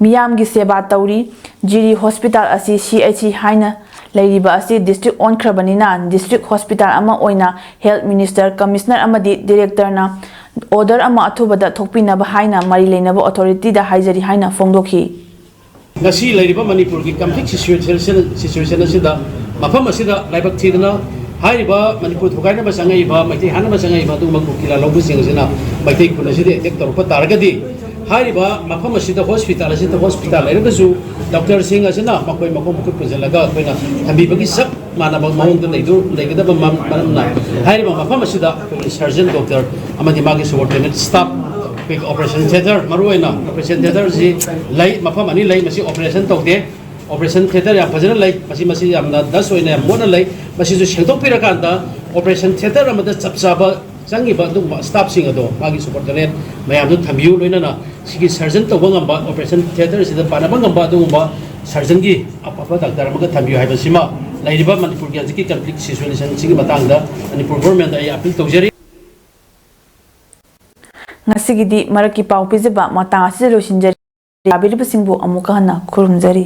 ꯃꯤꯌꯥꯝꯒꯤ ꯁꯦꯕꯥ ꯇꯧꯔꯤ꯫ ꯖꯤꯔꯤ ꯍꯣꯁꯄꯤꯇꯥꯜ ꯑꯁꯤ C H C ꯍꯥꯏꯅ ꯂꯩꯔꯤꯕ ꯑꯁꯤ ꯗꯤꯁꯇ꯭ꯔꯤꯛ ꯑꯣꯟꯈ꯭ꯔꯕꯅꯤꯅ ꯗꯤꯁꯇ꯭ꯔꯤꯛ ꯍꯣꯁꯄꯤꯇꯥꯜ ꯑꯃ ꯑꯣꯏꯅ ꯍꯦꯜꯊ ꯃꯤꯅꯤꯁꯇꯔ, ꯀꯃꯤꯁꯅꯔ ꯑꯃꯗꯤ ꯗꯤꯔꯦꯛꯇꯔꯅ ꯑꯣꯔꯗꯔ ꯑꯃ ꯑꯊꯨꯕꯗ ꯊꯣꯛꯄꯤꯅꯕ ꯍꯥꯏꯅ ꯃꯔꯤ ꯂꯩꯅꯕ ꯑꯣꯊꯣꯔꯤꯇꯤꯗ ꯍꯥꯏꯖꯔꯤ ꯍꯥꯏꯅ ꯐꯣꯡꯗꯣꯛꯈꯤ꯫ ꯉꯁꯤ ꯂꯩꯔꯤꯕ ꯃꯅꯤꯄꯨꯔꯒꯤ ꯀꯝꯐ꯭ꯂꯤꯛ ꯁꯤꯆꯨꯋꯦꯁꯟ, ꯁꯤꯆꯨꯋꯦꯁꯟ ꯑꯁꯤꯗ ꯃꯐꯝ ꯑꯁꯤꯗ ꯂꯥꯏꯕꯛ ꯊꯤꯗꯅ ꯍꯥꯏꯔꯤꯕ ꯃꯅꯤꯄꯨꯔ ꯊꯨꯒꯥꯏꯅꯕ ꯆꯪꯉꯛꯏꯕ, ꯃꯩꯇꯩ ꯍꯥꯠꯅꯕ ꯆꯪꯉꯛꯏꯕ ꯑꯗꯨꯒꯨꯝꯕ ꯀꯨꯀꯤ ꯂꯥꯜꯍꯧꯕꯁꯤꯡ ꯑꯁꯤꯅ ꯃꯩꯇꯩ ꯈꯨꯟ ꯑꯁꯤꯗ ꯑꯦꯇꯦꯛ ꯇꯧꯔꯛꯄ ꯇꯥꯔꯒꯗꯤ, ꯍꯥꯏꯔꯤꯕ ꯃꯐꯝ ꯑꯁꯤꯗ ꯍꯣꯁꯄꯤꯇꯥꯜ ꯑꯁꯤꯗ ꯍꯣꯁꯄꯤꯇꯥꯜ ꯂꯩꯔꯒꯁꯨ ꯗꯣꯛꯇꯔꯁꯤꯡ ꯑꯁꯤꯅ ꯃꯈꯣꯏ ꯃꯈꯣꯡ ꯃꯈꯨꯠ ꯄꯨꯟꯁꯤꯜꯂꯒ ꯑꯩꯈꯣꯏꯅ ꯊꯝꯕꯤꯕꯒꯤ ꯆꯞ ꯃꯥꯟꯅꯕ ꯃꯑꯣꯡꯗ ꯂꯩꯗꯨ-, ꯂꯩꯒꯗꯕ ꯃꯔꯝ-, ꯃꯔꯝꯅ ꯍꯥꯏꯔꯤꯕ ꯃꯐꯝ ꯑꯁꯤꯗ ꯑꯩꯈꯣꯏꯒꯤ ꯁꯔꯖꯟ ꯗꯣꯛꯇꯔ ꯑꯃꯗꯤ ꯃꯥꯒꯤ ꯁꯕꯑꯣꯔꯗꯤꯅꯦꯠ ꯁ꯭ꯇꯥꯐ ꯑꯩꯈꯣꯏꯒꯤ ꯑꯣꯄꯔꯦꯁꯟ ꯊꯤꯌꯦꯇꯔ, ꯃꯔꯨꯑꯣꯏꯅ ꯑꯣꯄꯔꯦꯁꯟ ꯊꯤꯌꯦꯇꯔꯁꯤ ꯂꯩ, ꯃꯐꯝ ꯑꯅꯤ ꯂꯩ꯫ ꯃꯁꯤ ꯑꯣꯄꯔꯦꯁꯟ ꯇꯧꯗꯦ꯫ ꯑꯣꯄꯔꯦꯁꯟ ꯊꯤꯌꯦꯇꯔ ꯌꯥꯝ ꯐꯖꯅ ꯂꯩ꯫ ꯃꯁꯤ, ꯃꯁꯤ ꯌꯥꯝꯅ ꯗꯁ ꯑꯣꯏꯅ ꯌꯥꯝ ꯃꯣꯠꯅ ꯂꯩ꯫ ꯃꯁꯤꯁꯨ ꯁꯦꯡꯗꯣꯛꯄꯤꯔꯀꯥꯟꯗ ꯑꯣꯄꯔꯦꯁꯟ ꯊꯤꯌꯦꯇꯔ ꯑꯃꯗ ꯆꯞ ꯆꯥꯕ ꯆꯪꯉꯤꯕ ꯑꯗꯨꯒꯨꯝꯕ ꯁ꯭ꯇꯥꯐꯁꯤꯡ ꯑꯗꯣ, ꯃꯥꯒꯤ ꯁꯕꯑꯣꯔꯗꯤꯅꯦꯠ ꯃꯌꯥꯝꯗꯨ ꯊꯝꯕꯤꯌꯨ꯫ ꯂꯣꯏꯅꯅ ꯁꯤꯒꯤ ꯁꯔꯖꯟ ꯇꯧꯕ ꯉꯝꯕ, ꯑꯣꯄꯔꯦꯁꯟ ꯊꯤꯌꯦꯇꯔꯁꯤꯗ ꯄꯥꯟꯅꯕ ꯉꯝꯕ ꯑꯗꯨꯒꯨꯝꯕ ꯁꯔꯖꯟꯒꯤ ꯑꯐꯕ ꯗꯥꯛꯇꯔ ꯑꯃꯒ ꯊꯝꯕꯤꯌꯨ ꯍꯥꯏꯕꯁꯤꯃ ꯂꯩꯔꯤꯕ ꯃꯅꯤꯄꯨꯔꯒꯤ ꯍꯧꯖꯤꯛꯀꯤ ꯀꯟꯐ꯭ꯂꯤꯛ ꯁꯤꯆꯨꯋꯦꯁꯟꯁꯤꯒꯤ ꯃꯇꯥꯡꯗ ꯃꯅꯤꯄꯨꯔ ꯒꯣꯔꯃꯦꯟꯗ ꯑꯩ ꯑꯄꯤꯜ ꯇꯧꯖꯔꯤ꯫ ꯉꯁꯤꯒꯤꯗꯤ ꯃꯔꯛꯀꯤ ꯄꯥꯎ ꯄꯤꯖꯕ ꯃꯇꯥꯡ ꯑꯁꯤꯗ ꯂꯣꯏꯁꯤꯟꯖꯔꯤ꯫ ꯇꯥꯕꯤꯔꯤꯕꯁꯤꯡꯕꯨ ꯑꯃꯨꯛꯀ ꯍꯟꯅ ꯈꯨꯔꯨꯝꯖꯔꯤ꯫